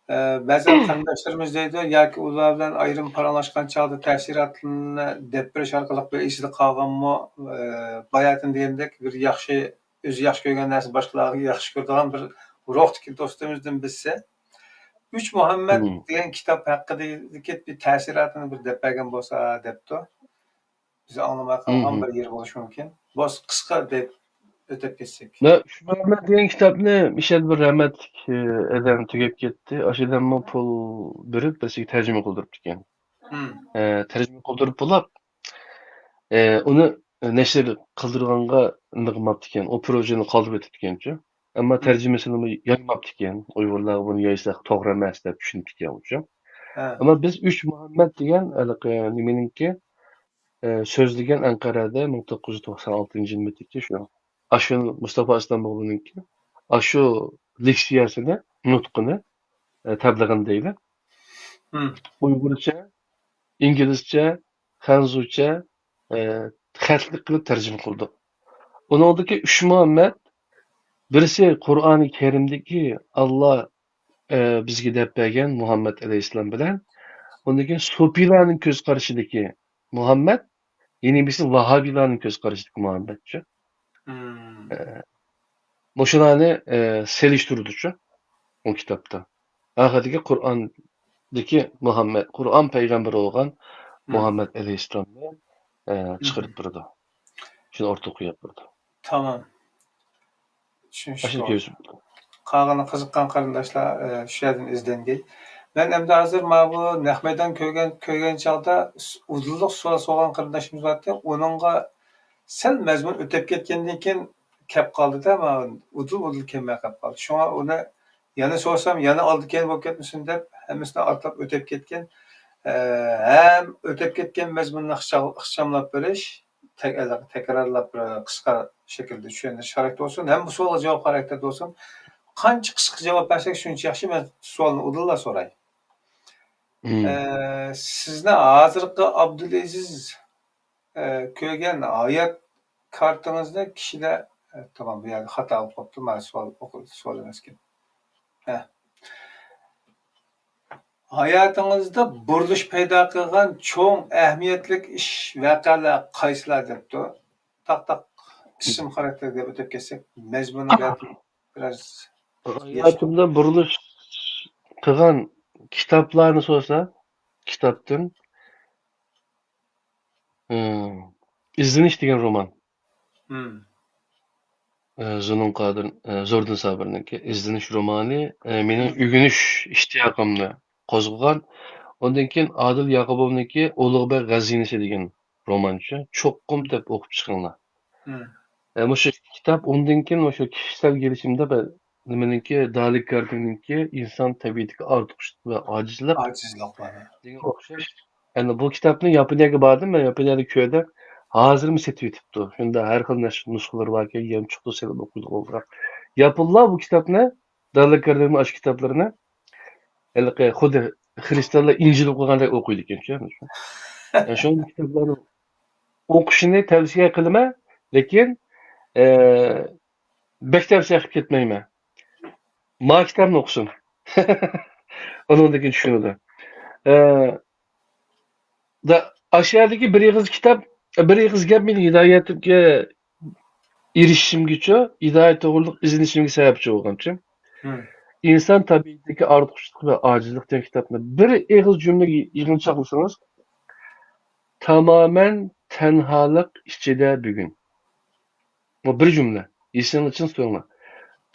ئە، بەزى قېرىنداشلىرىمىز دەيدۇ، ياكى ئۇلار بىلەن ئايرىم پاراڭلاشقان چاغدا تەسىراتلىرىنى دەپ بېرىش ئارقىلىق بىر ئېسىدە قالغانمۇ، ئە، باياتىن دېگەندەك بىر ياخشى، ئۆزى ياخشى كۆرگەن نەرسىنى باشقىلارغا ياخشى كۆرىدىغان بىر روھتىكى دوستىمىزدىن بىرسى، «ئۈچ مۇھەممەد» دېگەن كىتاب ھەققىدىكى بىر تەسىراتىنى بىر دەپ بەرگەن بولسا دەپتۇ. بىز ئاڭلىماي قالغان بىر يېرى بولۇشى مۇمكىن. بولسا قىسقا دەپ ئۆتەپ كەتسەك. مەن ئۈچ مۇھەممەد دېگەن كىتابنى مىشەل بىر رەھمەتلىك، ئى، ئادەم تۈگەپ كەتتى. ئاشۇ ئادەممۇ پۇل بېرىپ، بىرسىگە تەرجىمە قىلدۇرۇپتىكەن. ھىم. ئە، تەرجىمە قىلدۇرۇپ بولاپ، ئە، ئۇنى نەشر قىلدۇرغانغا نېمە قىلماپتىكەن، ئۇ پروژېنى قالدۇرۇپ ئۆتۈپتىكەنچۇ. ئەمما ھىم. تەرجىمىسىنىمۇ يايماپتىكەن. ئۇيغۇرلارغا بۇنى يايساق توغرا ئەمەس دەپ چۈشىنىپتىكەن ئۇچۇ. ھە. ئەمما بىز ئۈچ مۇھەممەد دېگەن ھېلىقى نېمىنىڭكى، ئە، سۆزلىگەن ئەنقەرەدە مىڭ توققۇز يۈز توقسان ئالتىنچى يىلىمىزدىكى شۇ. ئاشۇ مۇستافا ئىسلام ئوغلىنىڭكى ئاشۇ لېكسىيەسىنى، نۇتقىنى، ئە، تەبلىغىنى دەيلى. ھىم. ئۇيغۇرچە، ئىنگلىزچە، خەنزۇچە، ئە، خەتلىك قىلىپ تەرجىمە قىلدۇق. ئۇنىڭدىكى ئۈچ مۇھەممەد، بىرسى قۇرئانى كەرىمدىكى ئاللا، ئە، بىزگە دەپ بەرگەن مۇھەممەد ئەلەيھىسسالام بىلەن، ئۇندىن كېيىن سوپىيلارنىڭ كۆز قارىشىدىكى مۇھەممەد، يەنە بىرسى ۋاھابىيلارنىڭ كۆز قارىشىدىكى مۇھەممەدچۇ. ھىم. ئە، مۇشۇلارنى، ئە، سېلىشتۇرىدۇچۇ ئۇ كىتابتا. ئاخىرىدىكى قۇرئاندىكى مۇھەممەد، قۇرئان پەيغەمبىرى بولغان ھىم. مۇھەممەد ئەلەيھىسسالامنى، ئە، ھىم. چىقىرىپ بېرىدۇ. شۇنى ئورتىغا قويۇپ بېرىدۇ. تامام. چۈشىنىشلىك ئاشۇنى بولدى. كۆرسىتىدۇ. قالغىنى قىزىققان قېرىنداشلار، ئە، شۇ يەردىن ئىزدەنگەي. مەن ئەمدى ھازىر مانا بۇ نەق مەيدان كۆرگەن، كۆرگەن چاغدا س-، ئۇدۇللۇق سوئال سورىغان قېرىنداشىمىز بار ئىدى. ئۇنىڭغا سەل مەزمۇن ئۆتۈپ كەتكەندىن كېيىن كەپ قالدىدا، مانا ئۇدۇل-ئۇدۇل كەلمەي قېلىپ قالدى. شۇڭا ئۇنى يەنە سورىسام، يەنە ئالدى-كەينى بولۇپ كەتمىسۇن دەپ، ھەممىسىنى ئاتلاپ ئۆتۈپ كەتكەن. ئە، ھەم ئۆتۈپ كەتكەن مەزمۇننى ئىخچا-، ئىخچاملاپ بېرىش، تەك-، تەكرارلاپ بىر قىسقا شەكىلدە چۈشەندۈرۈش خاراكتېرى بولسۇن، ھەم بۇ سوئالغا جاۋاب خاراكتېرىدە بولسۇن. قانچە قىسقا جاۋاب بەرسەك، شۇنچە ياخشى. مەن سوئالنى ئۇدۇللا سوراي. مم. ئە، سىزنى ھازىرقى ئابدۇلئەزىز، ئە، كۆرگەن ھايات كارتىڭىزنى كىشىلەر، ئە، تامام، بۇ يەردە خاتا بولۇپ قاپتۇ، مانا سوئال ئوقۇ-، سوئال ئەمەسكەن. ھە. ھاياتىڭىزدا بۇرۇلۇش پەيدا قىلغان چوڭ ئەھمىيەتلىك ئىش، ۋەقەلەر قايسىلار دەپتۇ. تاق-تاق ئىسىم خاراكتېرى دەپ ئۆتۈپ كەتسەك، مەزمۇنى بەلكى بىراز ھاياتىمدا بۇرۇلۇش قىلغان كىتابلارنى سورىسا، كىتابتىن، ئىم، ئىزدىنىش دېگەن رومان. مم. ئە، زۇنۇن قادىر، ئە، زوردۇن سابىرنىڭكى ئىزدىنىش رومانى، ئە، مېنىڭ ئۆگىنىش ئىشتىياقىمنى قوزغىغان. ئۇندىن كېيىن ئادىل ياقۇپوۋنىڭكى ئۇلۇغبەگ غەزىنىسى دېگەن رومانچۇ، چوقۇم دەپ ئوقۇپ چىقىڭلار. مم. ئە، مۇشۇ كىتاب ئۇندىن كېيىن مۇشۇ كىشىلەر گېلىشىمدە بە-، نېمىنىڭكى، دالىكاردىنىڭكى ئىنسان تەبىئىتىدىكى ئارتۇقچىلىق ۋە ئاجىزلىق ئاجىزلىق بار. دېگەن ئوخشاش. ئەمدى بۇ كىتابنى ياپونىيەگە باردىم، مەن ياپونىيەدە كۆردۈم. ھازىرمۇ سېتىۋېتىپتۇ. شۇنداق ھەر خىل نەش-، نۇسخىلىرى باركەن، يەنە چىقتى سېلىپ ئوقۇيدىغان بولسا. ياپونلار بۇ كىتابنى، دالىكاردىنىڭ ئاشۇ كىتابلىرىنى، ھېلىقى خۇددى خرىستىيانلار ئىنجىل ئوقۇغاندەك ئوقۇيدىكەنچۇ. يەنى شۇ كىتابلارنى ئوقۇشىنى تەۋسىيە قىلىمەن، لېكىن، ئە، بەك تەۋسىيە قىلىپ كەتمەيمەن. ما كىتابنى ئوقۇسۇن. ئۇنىڭدىن كېيىن چۈشىنىدۇ. ئە، دا-، ئاشۇ يەردىكى بىر ئېغىز كىتاب، بىر ئېغىز گەپ مېنى ھىدايەتكە ئېرىشىشىمگىچۇ، ھىدايەت توغرۇلۇق ئىزدىنىشىمگە سەۋەبچى بولغانچۇ. مم. ئىنسان تەبىئىتىدىكى ئارتۇقچىلىق ۋە ئاجىزلىق دېگەن كىتابنى بىر ئېغىز جۈملىگە يىغىنچاقلىسىڭىز، تامامەن تەنھالىق ئىچىدە بۈگۈن. بۇ بىر جۈملە. ئېسىڭلار چىڭ تۇتۇڭلار.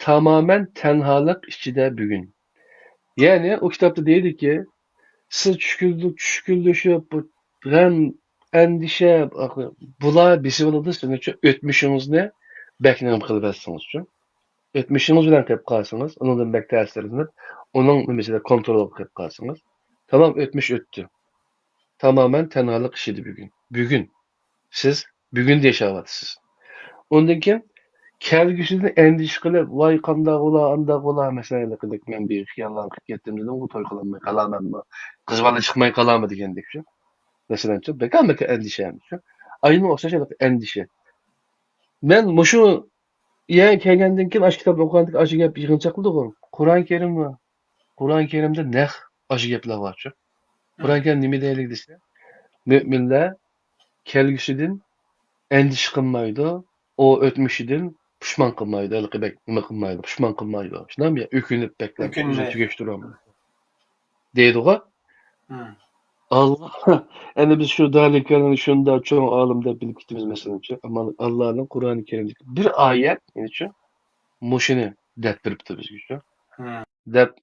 تامامەن تەنھالىق ئىچىدە بۈگۈن. يەنى ئۇ كىتابتا دەيدۇكى، سىز چۈشكۈنلىشىپ، چۈشكۈنلىشىپ، بۇ غەم، ئەندىشە، بۇلار بېسىۋالىدۇ سىزنىڭچۇ ئۆتمۈشىڭىزنى بەك نېمە قىلىۋەتسىڭىزچۇ. ئۆتمۈشىڭىز بىلەن قېلىپ قالسىڭىز، ئۇنىڭدىن بەك تەسىرلىنىپ، ئۇنىڭ نېمىسىدە كونترولغا قېلىپ قالسىڭىز، تامام ئۆتمۈش ئۆتتى. تامامەن تەنھالىق ئىچىدە بۈگۈن. بۈگۈن. سىز بۈگۈندە ياشاۋاتىسىز. ئۇندىن كېيىن كەلگۈسىدىن ئەندىشە قىلىپ، ۋاي قانداق بولا، ئانداق بولا، مەسىلەن، ھېلىقىدەك مەن بىر خىياللارنى قىلىپ كەتتىم دېدىڭغۇ، توي قىلالماي قالارمەنمۇ، قىز بالا چىقماي قالارمۇ دېگەندەكچۇ. مەسىلەنچۇ، بەكەر بەكەر ئەندىشە. ئاينىڭ ئوخشاش ھېلىقى ئەندىشە. مەن مۇشۇ يەرگە كەلگەندىن كېيىن ئاشۇ كىتابنى ئوقۇغاندىكىن ئاشۇ گەپ يىغىنچاقلىدىغۇ. قۇرئان كەرىم بار. قۇرئان كەرىمدە نەق ئاشۇ گەپلەر بارچۇ. قۇرئان كەرىم نېمە دەيلىك دېسە، مۆمىنلەر كەلگۈسىدىن ئەندىشە قىلمايدۇ، ئۇ ئۆتمۈشىدىن پۇشمان قىلمايدۇ، ھېلىقى بەك نېمە قىلمايدۇ، پۇشمان قىلمايدۇ. شۇنداقمۇ يا؟ ئۆكۈنۈپ بەكلەپ ئۆزىنى تۈگەشتۈرۈۋالمايدۇ. دەيدىغۇ. مم. ئاللا، ئەنە بىز شۇ دالىكاننى شۇنداق چوڭ ئالىم دەپ بىلىپ كېتىمىز، مەسىلەنچۇ. ئەمما ئاللانىڭ قۇرئان كەرىمدىكى بىر ئايەت، يەنىچۇ، مۇشۇنى دەپ بېرىپتۇ بىزگىچۇ. ھە. دەپ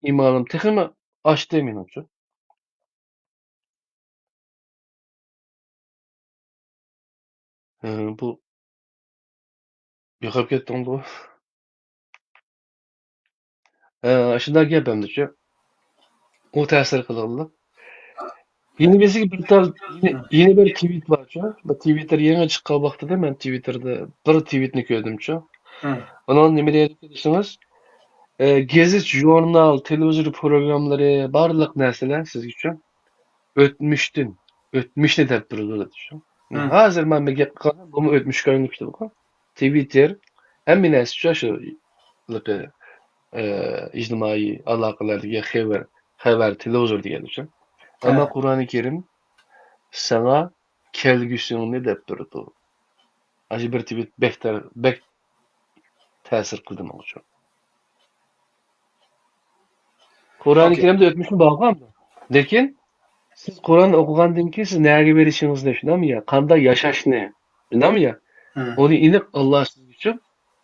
ئىمانىم تېخىمۇ ئاشتى مېنىڭچۇ. ھە، بۇ يوقاپ كەتتىڭغۇ؟ ھە، شۇنداق گەپ ئەمدىچۇ. ئۇ تەسىر قىلغانلىق. يەنە بىرسىگە بىر تال، يەنە، يەنە بىر تىۋىت بارچۇ. بۇ تىۋىتتېر يېڭى چىققان ۋاقتىدا مەن تىۋىتتېردا بىر تىۋىتنى كۆردۈمچۇ. ھە. ئۇنىڭ نېمە دەيدىكەن دېسىڭىز، ئە، گېزىت، ژۇرنال، تېلېۋىزور پروگراممىلىرى، بارلىق نەرسىلەر سىزگىچۇ ئۆتمۈشتىن، ئۆتمۈشنى دەپ بېرىدۇ دېدىچۇ. ھە. ھازىر مەن بىر گەپ قىلغان، بۇمۇ ئۆتمۈشكە ئايلىنىپ كېتىدىغۇ. تىۋىتتېر، ھەممە نەرسىچۇ شۇ، ئە، ئىجتىمائىي ئالاقىلەردىكى خەۋەر، خەۋەر، تېلېۋىزور دېگەن ئۈچۈن. ئەمما ھە. قۇرئانى كەرىم ساڭا كەلگۈسىڭنى دەپ بېرىدۇ. ئاشۇ بىر تىۋىت بەك تەر-، بەك تەسىر قىلدى ماڭا شۇ. قۇرئانى ئوكەي. كەرىمدە ئۆتمۈشمۇ بارغۇ ئەمدى. لېكىن سىز قۇرئان ئوقۇغاندىن كېيىن سىز نەگە بېرىشىڭىزنى، شۇنداقمۇ يا؟ قانداق ياشاشنى، شۇنداقمۇ يا؟ ھە. ئۇنى ئېنىق ئاللا سىز ئۈچۈن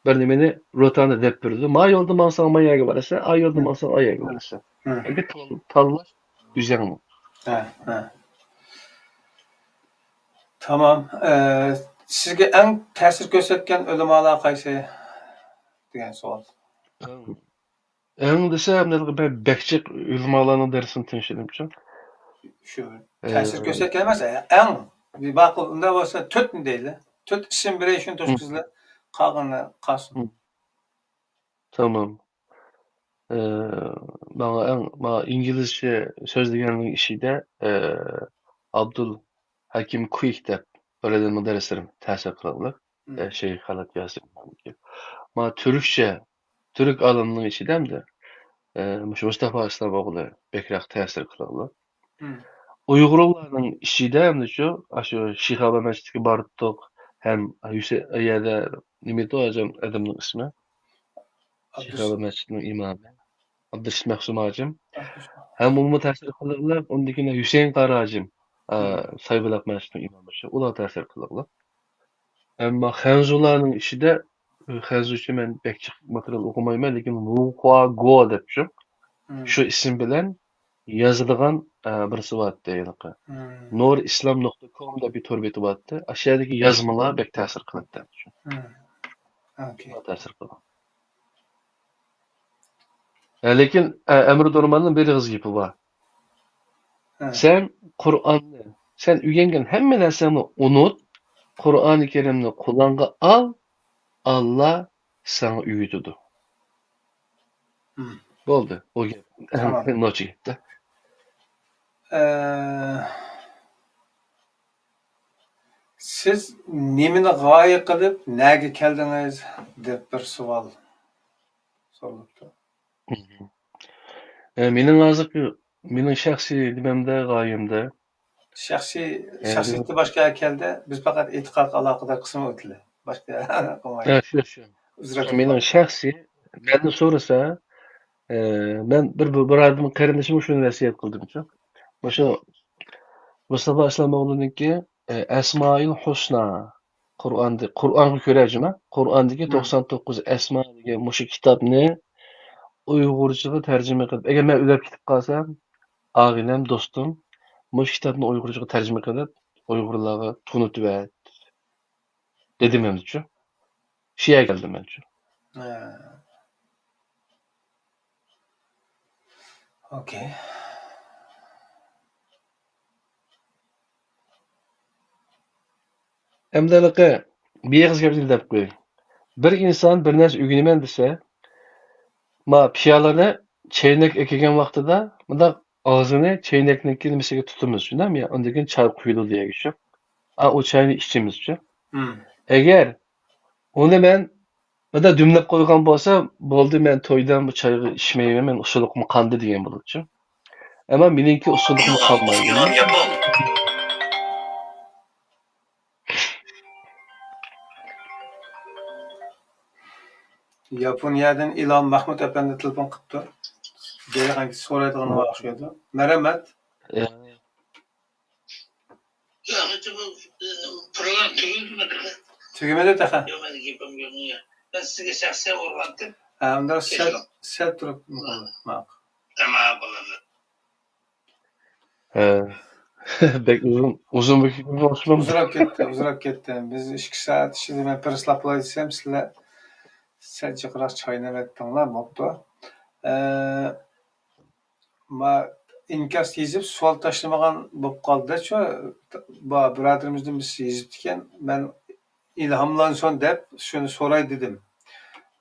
بىر نېمىنى، روتانى دەپ بېرىدۇ. ما يولدا ماڭساڭ ما يەرگە بارىسەن، ئا يولدا ھە. ماڭساڭ ئا يەرگە ھە. بارىسەن. ھە. يەنى تال-، تاللاش ئۆزۈڭنىڭ. ھە، ھە. تامام. ئە، سىزگە ئەڭ تەسىر كۆرسەتكەن ئۆلىمالار قايسى؟ دېگەن سوئال. ئەڭ، ئەڭ دېسە، مەن بەك جىق ئۆلىمالارنىڭ دەرسىنى تىڭشىدىمچۇ. شۇ ئە، تەسىر كۆرسەتكەن ئەمەس، ئەڭ. ماقۇل، ئۇنداق بولسا تۆتنى دەيلى. تۆت ئىسىم بېرەي، شۇنى توشقۇزلا. قالغىنى قالسۇن. ھە. تامام. ئە، ماڭا ئەڭ، ماڭا ئىنگلىزچە سۆزلىگەننىڭ ئىچىدە، ئە، ئابدۇل ھەكىم كۇيك دەپ بىر ئادەمنىڭ دەرسلىرى تەسىر قىلغانلىق. ھە. ئە، شەيخ خەلەت ياسىن. ماڭا تۈركچە، تۈرك ئالىمنىڭ ئىچىدە ئەمدى، ئە، مۇشۇ مۇستافا ئىسلام ئوغلى بەكرەك تەسىر قىلغانلىق. ھە. ئۇيغۇرلارنىڭ ئىچىدە ئەمدىچۇ، ئاشۇ شىخابا مەسچىتىگە باراتتۇق، ھەم ھۈسە-، ئۇ يەردە نېمىدۇ ھاجىم ئادەمنىڭ ئىسمى؟ ئابدۇس- شىخابا مەسچىتىنىڭ ئىمامى. ئابدۇرېشىت مەخسۇم ھاجىم. ئابدۇرېشىت. ھەم ئۇمۇ تەسىر قىلغانلىق، ئۇندىن كېيىن ھۈسەيىن قارى ھاجىم، ئا، ھە. سايبۇلاق مەسچىتىنىڭ ئىمامى شۇ، ئۇلار تەسىر قىلغانلىق. ئەمما خەنزۇلارنىڭ ئىچىدە، خەنزۇچە مەن بەك جىق ماتېرىيال ئوقۇمايمەن، لېكىن ۋۇخۇا گو دەپ شۇ، ھە. شۇ ئىسىم بىلەن يازىدىغان، ئە، بىرسى بارتتى ھېلىقى. ھە. نۇر ئىسلام نۇقتا كوم دەپ بىر تور بېتى بارتتى. ئاشۇ يەردىكى يازمىلار بەك تەسىر قىلاتتى شۇ. ھە. ئوكەي. تەسىر قىلغان. ھە، لېكىن، ئە، ئەمىر دورماننىڭ بىر ئېغىز گېپى بار. ھە. سەن قۇرئاننى، سەن ئۆگەنگەن ھەممە نەرسەڭنى ئۇنۇت، قۇرئانى كەرىمنى قولۇڭغا ئال، ئاللا ساڭا ئۆگىتىدۇ. ھىم. بولدى، ئۇ گەپ. تامام. نوچى گەپتە. ئە، سىز نېمىنى غايە قىلىپ، نەگە كەلدىڭىز؟ دەپ بىر سوئال سورىلىپتۇ. ھىم. ئە، مېنىڭ ھازىرقى، مېنىڭ شەخسىي نېمەمدە، غايەمدە. شەخسىي، ئە، شەخسىيىتى باشقا يەرگە كەلدى. بىز پەقەت ئېتىقادقا ئالاقىدار قىسمىنى ئۆتىلى. باشقا يەر قىلمايلى. ھە، شۇ، شۇ. ئۇزراپ شۇ مېنىڭ شەخسىي، مەندىن سورىسا، ئە، مەن بىر، بىر، بىر ئادەم قېرىندىشىمغا شۇنى ۋەسىيەت قىلدىمچۇ. مۇشۇ مۇستافا ئىسلام ئوغلىنىڭكى، ئە، ئەسمائىل ھۇسنا. قۇرئاندى-، قۇرئانغا كۆرە جۇما، قۇرئاندىكى ھىم. توقسان توققۇز ئەسما دېگەن مۇشۇ كىتابنى ئۇيغۇرچىغا تەرجىمە قىلىپ، ئەگەر مەن ئۆلۈپ كېتىپ قالسام، ئاغىنەم، دوستۇم، مۇشۇ كىتابنى ئۇيغۇرچىغا تەرجىمە قىلىپ، ئۇيغۇرلارغا تونۇتۇۋەت، دېدىم ئەمدىچۇ. شۇ يەرگە كەلدىم مەنچۇ. ھە. ئوكەي. ئەمدى ھېلىقى بىر ئېغىز گەپنى دەپ قوياي. بىر ئىنسان بىر نەرسە ئۆگىنىمەن دېسە، ما پىيالىنى چەينەك ئەكەلگەن ۋاقتىدا مۇنداق ئاغزىنى چەينەكنىڭكى نېمىسىگە تۇتىمىز، شۇنداقمۇ يا؟ ئاندىن كېيىن چاي قۇيۇلىدۇ يەرگە چۈشۈپ. ئا، ئۇ چاينى ئىچىمىزچۇ. ھىم. ئەگەر ئۇنى مەن مۇنداق دۈملەپ قويغان بولسا، بولدى، مەن تويدام بۇ چايغا ئىچمەيمەن، مەن ئۇسسۇلۇقۇم قاندى دېگەن بولىدۇچۇ. ئەمما مېنىڭكى ئۇسسۇلۇقمۇ قانمايدۇ. ياپونىيەدىن ئىلھام مەھمۇت ئەپەندى تېلېفون قىپتۇ. دەيدىغان سورايدىغان ئوخشايدۇ. مەرھەمەت. ئە، پروگرامما تۈگىدىمۇ تېخى؟ تۈگىمىدى تېخى. يوق، مېنىڭ گېپىم يوق. مەن سىزگە شەخسەن ئۇرغانتىم. ھە، ئۇنداق سەل، سەل تۇرۇپ ماقۇل. ھە، بولىدۇ. ھە. بەك ئۇزۇن، ئۇزۇن بولۇپ كېتىپتۇ. ئۇزىراپ كەتتى، ئۇزىراپ كەتتى. بىز ئىككى سائەت ئىچىدە مەن پىرىسلاپ بولاي دېسەم، سىلەر سەل جىقراق چاينىۋەتتىڭلار، بوپتۇ. ئە، ما ئىنكاس يېزىپ سوئال تاشلىمىغان بولۇپ قالدى-چۇ، بۇ بۇرادىرىمىزدىن بىرسى يېزىپتىكەن، مەن ئىلھاملانسۇن دەپ شۇنى سوراي دېدىم.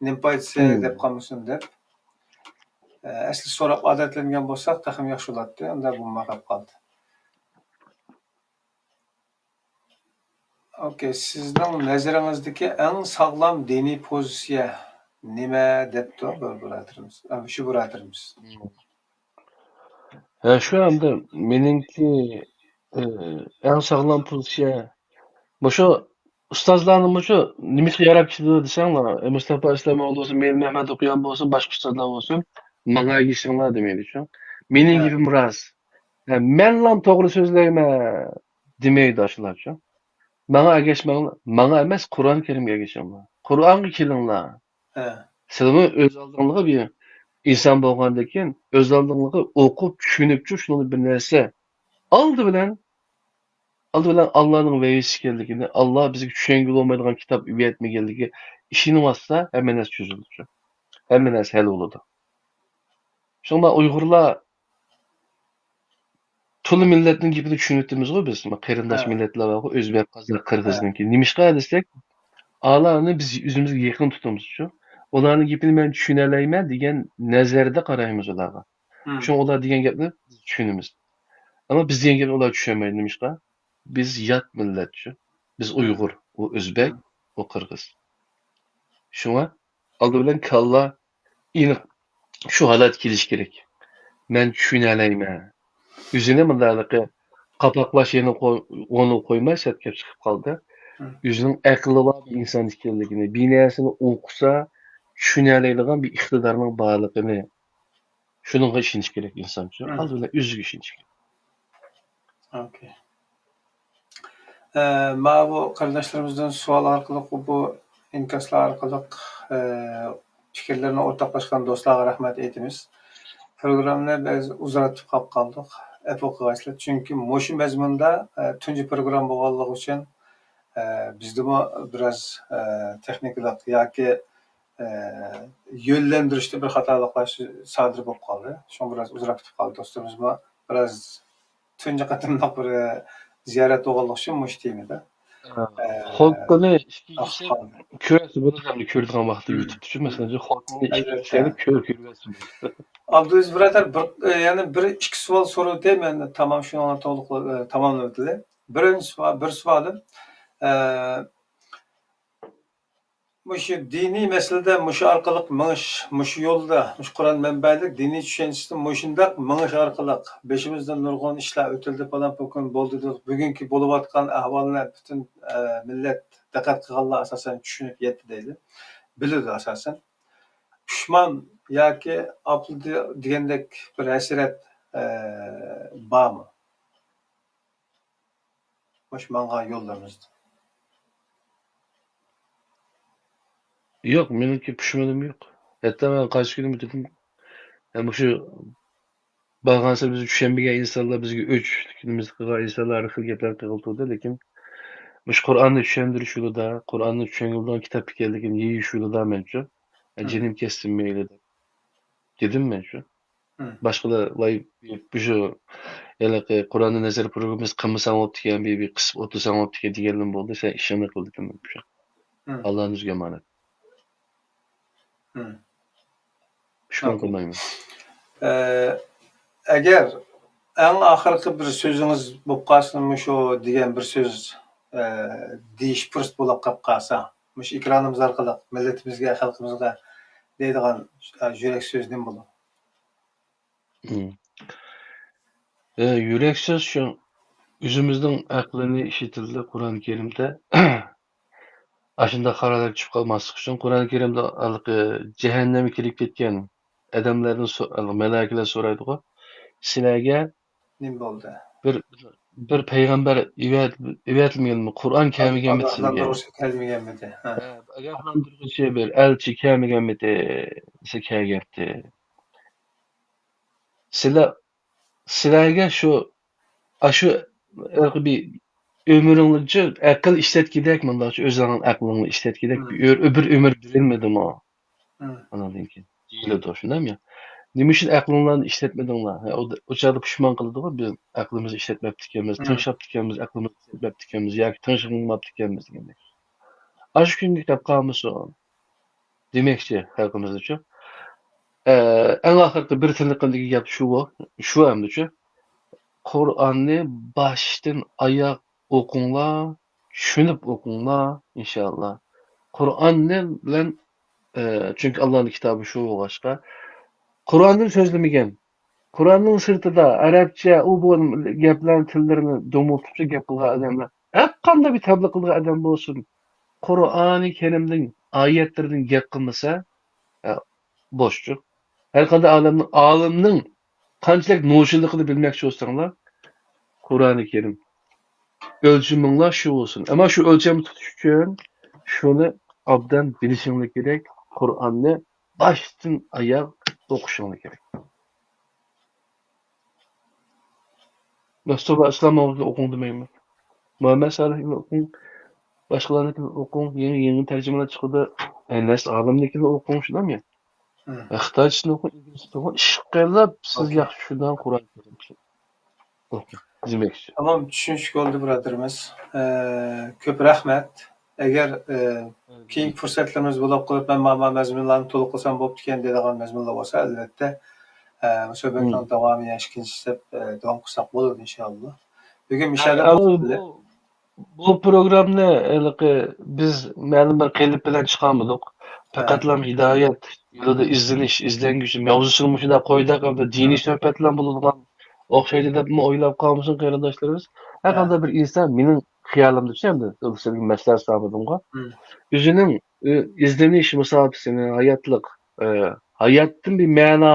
نېمە پايدىسى دەپ قالمىسۇن دەپ. ئە، ئەسلى سوراپ ئادەتلەنگەن بولساق تېخىمۇ ياخشى بولاتتى، ئۇنداق بولماي قېلىپ قالدى. ئوكەي، سىزنىڭ نەزىرىڭىزدىكى ئەڭ ساغلام دىنىي پوزىتسىيە نېمە دەپتۇ بىر بۇرادىرىمىز، ئە، مۇشۇ بۇرادىرىمىز. ھە، شۇ ئەمدى مېنىڭكى، ئى، ئەڭ ساغلام پوزىتسىيە. مۇشۇ ئۇستازلارنى مۇشۇ نېمىشقا ياراپ كېتىدۇ دېسەڭلار، ئى، مۇستاپا ئىسلام ئوغلى بولسۇن، مېلى مەمەت ئوقۇيان بولسۇن، باشقا ئۇستازلار بولسۇن، ماڭا ئەگىشىڭلار دېمەيدۇ شۇ. مېنىڭ ھە. گېپىم راست. ھە، مەنلا توغرا سۆزلەيمەن دېمەيدۇ ئاشۇلارچۇ. ماڭا ئەگەشمەڭلار، ماڭا ئەمەس، قۇرئان كەرىمگە ئەگىشىڭلار. قۇرئانغا كېلىڭلار. ھە. سىلىمۇ ئۆز ئالدىڭلىغا بىر ئىنسان بولغاندىن كېيىن، ئۆز ئالدىڭلىغا ئوقۇپ، چۈشىنىپچۇ شۇنىڭدىن بىر نەرسە. ئالدى بىلەن، ئالدى بىلەن ئاللانىڭ ۋەھىيسى ئىكەنلىكىنى، ئاللا بىزگە چۈشەنگىلى بولمايدىغان كىتاب ئەۋەتمىگەنلىكىگە ئىشىنىۋاتسا، ھەممە نەرسە چۈزۈلىدۇ. ھەممە نەرسە ھەل بولىدۇ. شۇڭا ئۇيغۇرلار تولا مىللەتنىڭ گېپىنى چۈشىنىۋېتىمىزغۇ بىز. قېرىنداش ھە. مىللەتلەر بارغۇ، ئۆزبەك، قازاق، ھە. قىرغىزنىڭكى. نېمىشقا دېسەك، ئالارنى بىز ئۆزىمىزگە يېقىن تۇتىمىزچۇ. ئۇلارنىڭ گېپىنى مەن چۈشىنەلەيمەن دېگەن نەزەردە قارايمىز ئۇلارغا. ھىم. شۇڭا ئۇلار دېگەن گەپنى بىز چۈشىنىمىز. ئەمما بىز دېگەن گەپنى ئۇلار چۈشەنمەيدۇ. نېمىشقا؟ بىز يات مىللەتچۇ. بىز ھىم. ئۇيغۇر، ئۇ ئۆزبەك، ھىم. ئۇ قىرغىز. شۇڭا ئالدى بىلەن كاللا ئېنىق شۇ ھالەتكە كېلىشى كېرەك. مەن چۈشىنەلەيمەن. ئۆزىنى مۇنداقلىقى قاپاقلاش يەنە قوي-، ئورنىغا قويماي سەتكەپ چىقىپ قالدى. ھىم. ئۆزىنىڭ ئەقلى بار بىر ئىنسان ئىكەنلىكىنى، بىر نەرسىنى ئوقۇسا چۈشىنەلەيدىغان بىر ئىقتىدارنىڭ بارلىقىنى، شۇنىڭغا ئىشىنىش كېرەك ئىنسانچۇ. ھىم. ئالدى بىلەن ئۆزىگە ئىشىنىش كېرەك. ئوكەي. ئە، ماۋۇ قېرىنداشلىرىمىزدىن سوئال ئارقىلىق، بۇ ئىنكاسلار ئارقىلىق، ئە، پىكىرلىرىنى ئورتاقلاشقان دوستلارغا رەھمەت ئېيتىمىز. پروگراممىنى بىز ئۇزارتىپ قاپ قالدۇق. ئەپۇ قىلغايسىلەر. چۈنكى مۇشۇ مەزمۇندا، ئە، تۇنجى پروگرامما بولغانلىقى ئۈچۈن، ئە، بىزدىمۇ بىراز، ئە، تېخنىكىلىق ياكى، ئە، يۆنلەندۈرۈشتە بىر خاتالىقلار سادىر بولۇپ قالدى. شۇڭا بىراز ئۇزراپ كېتىپ قالدى. دوستلىرىمىزمۇ بىراز تۇنجى قېتىملىق بىر زىيارەت بولغانلىقى ئۈچۈن مۇشۇ تېمىدا. ھە. ئە، خولكىنى ئىككىنچىسى ئاخ، كۆرەرسىز، بۇنى ھەم كۆرىدىغان ۋاقىتتا مم. يۇتۇپتۇ شۇ مەسىلەن، خولكىنى ئىككىنچىسى ئەلۋەتتە. كۆر-، كۆرۈۋەرسىز. ئابدۇلئەزىز بۇرادەر، بىر، ئە، يەنە بىر ئىككى سوئال سوراۋېتەي، مەن تامام شۇنىڭغا تولۇق، ئە، تاماملىۋېتىلى. بىرىنچى سوئال، بىر سوئالىم، ئە، مۇشۇ دىنىي مەسىلىدە مۇشۇ ئارقىلىق مېڭىش، مۇشۇ يولدا، مۇشۇ قۇرئان مەنبەلىك دىنىي چۈشەنچىسىدە مۇشۇنداق مېڭىش ئارقىلىق بېشىمىزدىن نۇرغۇن ئىشلار ئۆتۈلدى، پالان پۇكۇن بولدى دېدۇق. بۈگۈنكى بولۇۋاتقان ئەھۋالنى پۈتۈن، ئە، مىللەت دىققەت قىلغانلار ئاساسەن چۈشىنىپ يەتتى دەيلى. بىلىدۇ ئاساسەن. پۇشمان ياكى ئاپلا دېگەندەك بىر ھەسرەت، ئە، بارمۇ؟ مۇشۇ ماڭغان يوللىرىمىزدا. يوق، مېنىڭكى پۇشمىنىم يوق. ھەتتا مەن قايسى كۈنى دېدىم، يا مۇشۇ بارغانسېرى بىزنى چۈشەنمىگەن ئىنسانلار، بىزگە ئۆچ-، ئۆچۈشلۈكىمىزنى قىلغان ئىنسانلار ھەر خىل گەپلەرنى قىلغىلى تۇردى، لېكىن مۇشۇ قۇرئاننى چۈشەندۈرۈش يولىدا، قۇرئاننى چۈشەنگىلى بولىدىغان كىتاب ئىكەنلىكىنى يېيىش يولىدا مەنچۇ، ھە. جېنىم كەتسۇن مەيلى دەپ دېدىم مەنچۇ. ھىم. باشقىلار ۋاي، مۇشۇ ھېلىقى قۇرئاننى نەزەر پروگراممىسى قىلمىساڭ بوپتىكەن، بىر، بىر قىسىپ ئولتۇرساڭ بوپتىكەن دېگەنلىرىم بولدى. سەن ئىشىڭنى قىل دېدىم مەن مۇشۇ. ھىم. ئاللانى ئۆزىگە ئامانەت. ھىم. شۇنى قىلمايمەن. ئە، ئەگەر ئەڭ ئاخىرقى بىر سۆزىڭىز بولۇپ قالسا، مۇشۇ دېگەن بىر سۆز، ئە، دېيىش پۇرسىتى بولۇپ قېلىپ قالسا، مۇشۇ ئېكرانىمىز ئارقىلىق مىللىتىمىزگە، خەلقىمىزگە دەيدىغان، ئە، يۈرەك سۆزى نېمە بولىدۇ؟ مم. ئە، يۈرەك سۆز شۇ، ئۆزىمىزنىڭ ئەقلىنى ئىشلىتىلدى قۇرئان كەرىمدە. ئاشۇنداق خارابىلىك چۈشۈپ قالماسلىق ئۈچۈن، قۇرئان كەرىمدە ھېلىقى جەھەننەمگە كىرىپ كەتكەن ئادەملەردىن سو-، مەلائىكىلەر سورايدىغۇ، سىلەرگە نېمە بولدى؟ بىر، بىر پەيغەمبەر ئېۋەت-، ئېۋەتىلمىگەنمۇ؟ قۇرئان كەلمىگەنمىدى سىلىگە؟ ئاگاھلاندۇرغۇچى كەلمىگەنمىدى؟ ھە. ھە، ئاگاھلاندۇرغۇچى بىر ئەلچى كەلمىگەنمىدى؟ دېسە، كەلگەنتى. سىلەر، سىلەرگە شۇ، ئاشۇ ھېلىقى بىر ئۆمرۈڭلارچە ئەقىل ئىشلەتكۈدەك، مۇنداقچە ئۆزۈڭنىڭ ئەقلىڭنى ئىشلەتكۈدەك بىر، بىر ئۆمۈر بېرىلمىدىمۇ؟ ئاناندىن كېيىن دېيىلىدۇ، شۇنداقمۇ؟ نېمە ئۈچۈن ئەقلىڭلارنى ئىشلەتمىدىڭلار؟ ھە، ئۇ، ئۇ چاغدا پۇشمان قىلىدىغۇ، بىز ئەقلىمىزنى ئىشلەتمەپتىكەنمىز، تىڭشاپتىكەنمىز، ئەقلىمىزنى ئىشلەتمەپتىكەنمىز ياكى تىڭشىماپتىكەنمىز دېگەندەك. ئاشۇ كۈنگە كەپ قالمىسۇن دېمەكچى خەلقىمىزنىچۇ. ئە، ئەڭ ئاخىرقى بىر تىنىقىمدىكى گەپ شۇ، شۇ ئەمدىچۇ. قۇرئاننى باشتىن ئاياق ئوقۇڭلار، چۈشىنىپ ئوقۇڭلار، ئىنشائاللا. قۇرئاننى بىلەن، ئە، چۈنكى ئاللانىڭ كىتابى شۇ بولغاچقا، قۇرئاندىن سۆزلىمىگەن، قۇرئاننىڭ سىرتىدا ئەرەبچە ئۇ بۇ گەپلەرنى، تىللىرىنى دومۇلتۇپچە گەپ قىلغان ئادەملەر، ھەرقانداق بىر تەبلىغ قىلغان ئادەم بولسۇن، قۇرئانى كەرىمنىڭ ئايەتلىرىدىن گەپ قىلمىسا، ئە، بوشچۇ. ھەرقانداق ئالەمنىڭ، ئالىمنىڭ قانچىلىك نوچىلىقىنى بىلمەكچى بولساڭلار، قۇرئانى كەرىم ئۆلچىمىڭلار شۇ بولسۇن. ئەمما شۇ ئۆلچەمنى تۇتۇش ئۈچۈن شۇنى ئوبدان بىلىشىڭلار كېرەك. قۇرئاننى باشتىن ئاياغ ئوقۇشۇڭلار كېرەك. مەستۇربە ئىسلاموۋنىڭكىنى ئوقۇڭ دېمەيمەن. مۇھەممەد سالىھنىڭكىنى ئوقۇڭ. باشقىلارنىڭكىنى ئوقۇڭ. يېڭى، يېڭى تەرجىمىلەر چىقىدۇ. ئەنەس ئالىمنىڭكىنى ئوقۇڭ، شۇنداقمۇ؟ خىتايچىسىنى ئوقۇڭ، ئىنگلىزچىسىنى ئوقۇڭ. ئىشقىلىپ سىز ياخشى چۈشىنىدىغان قۇرئان كەرىم دېمەكچى. تامام چۈشىنىشلىك بولدى، بۇرادىرىمىز. ئە، كۆپ رەھمەت. ئەگەر، ئە، كېيىنكى پۇرسەتلىرىمىز بولۇپ قېلىپ، مەن مانا مەزمۇنلارنى تولۇق قىلسام بوپتىكەن دەيدىغان مەزمۇنلار بولسا، ئەلۋەتتە، ئە، سۆھبەتنىڭ داۋامى يا ئىككىنچى دەپ، ئە، داۋام قىلساق بولىدۇ، ئىنشائاللا. بۈگۈن مۇشۇ يەردە بۇ، بۇ پروگراممىنى ھېلىقى بىز مەلۇم بىر قېلىپ بىلەن چىقارمىدۇق. پەقەتلا ھىدايەت يولىدا ئىزدىنىش، ئىزلەنگۈچى ماۋزۇسىنى مۇشۇنداق قويدۇق، ئەمدى دىنىي سۆھبەتلەر بولىدىغان ئوخشايدۇ دەپمۇ ئويلاپ قالمىسۇن قېرىنداشلىرىمىز. ھەرقانداق بىر ئىنسان، مېنىڭ خىيالىمدىچۇ، ئەمدى سىلىگە مەسلىھەت سالمىدىمغۇ. ئۆزىنىڭ، ئۆ-، ئىزدىنىش مۇساپىسىنى، ھاياتلىق، ئە، ھاياتتىن بىر مەنا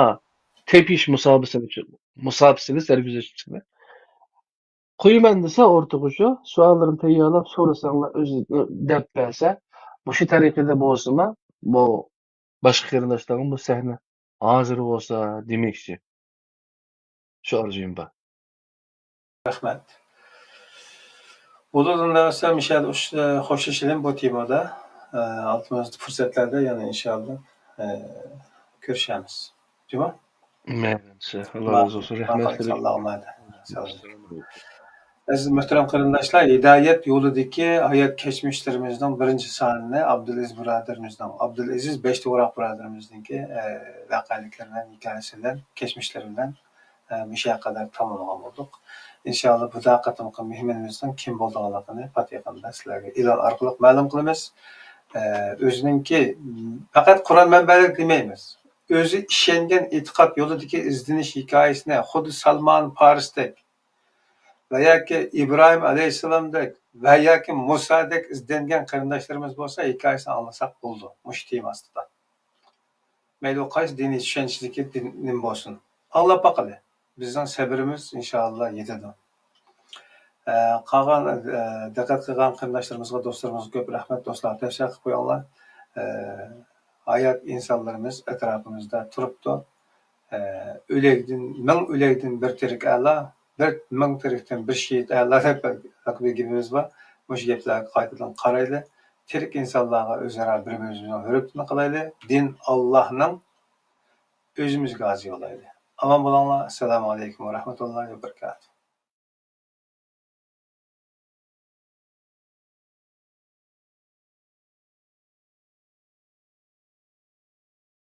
تېپىش مۇساپىسىنى، مۇساپىسىنى، سەرگۈزەشتىنى قويىمەن دېسە ئوتتۇرىغا شۇ، سوئاللىرىنى تەييارلاپ سورىساڭلار ئۆزى دەپ بەرسە، مۇشۇ تەرىقىدە بولسىمۇ، بۇ باشقا قېرىنداشلارغا بۇ سەھنە ھازىر بولسا دېمەكچى. شۇ ئارزۇيۇم بار. رەھمەت. بولىدۇ، ئۇنداق بولسا مۇشۇ يەردە ئۇش-، خوشلىشىلىم بۇ تېمىدا. ئالدىمىزدا پۇرسەتلەردە يەنە ئىنشائاللا، ئە، كۆرۈشەرمىز. جۇمۇ؟ مەيلى، ئاللا رازى بولسۇن. رەھمەت سىلەرگە. ئەزىز مۆھتەرەم قېرىنداشلار، ھىدايەت يولىدىكى ھايات كەچمىشلىرىمىزنىڭ بىرىنچى سانىنى ئابدۇلئەزىز بۇرادىرىمىزنىڭ، ئابدۇلئەزىز بەشتە ئوراق بۇرادىرىمىزنىڭكى، ئە، ۋەقەلىكلىرى بىلەن، ھېكايىسى بىلەن، كەچمىشلىرى بىلەن، ئە، مۇشۇ قەدەر تاماملىغان بولدۇق. ئىنشائاللا، بۇ قېتىمقى مېھمىنىمىزنىڭ كىم بولىدىغانلىقىنى پات يېقىندا سىلەرگە ئېلان ئارقىلىق مەلۇم قىلىمىز. ئە، ئۆزىنىڭكى، پەقەت قۇرئان مەنبەلىك دېمەيمىز. ئۆزى ئىشەنگەن ئېتىقاد يولىدىكى ئىزدىنىش ھېكايىسىنى خۇددى سالمان پارستەك ۋە ياكى ئىبراھىم ئەلەيھىسسالامدەك ۋە ياكى مۇسادەك ئىزدەنگەن قېرىنداشلىرىمىز بولسا، ھېكايىسىنى ئاڭلىساق بولىدۇ مۇشۇ تېما ئاستىدا. مەيلى ئۇ قايسى دىنىي چۈشەنچىدىكى دىن، نېمە بولسۇن، ئاڭلاپ باقىلى. بىزنىڭ سەۋرىمىز ئىنشائاللا يېتىدۇ. ئە، قالغان، ئە، دىققەت قىلغان قېرىنداشلىرىمىزغا، دوستلىرىمىزغا كۆپ رەھمەت. دوستلار، تەۋسىيە قىلىپ قويۇڭلار. ئە، ھايات ئىنسانلىرىمىز ئەتراپىمىزدا تۇرۇپتۇ. ئە، ئۆلەكتىن، مىڭ ئۆلەكتىن بىر تىرىك ئەلا، بىر مىڭ تىرىكتىن بىر شېھىت ئەلا دەپ بىر گېپىمىز بار. مۇشۇ گەپلەرگە قايتىدىن قارايلى. تىرىك ئىنسانلارغا ئۆزئارا بىر-بىرىمىزنىڭ ھۆرمىتىنى قىلايلى. دىن ئاللانىڭ، ئۆزىمىزگە ھازىر بولايلى. ئامان بولۇڭلار. ئەسسالامۇ ئەلەيكۇم ۋە رەھمەتۇللاھى ۋە بەرىكاتۇھ.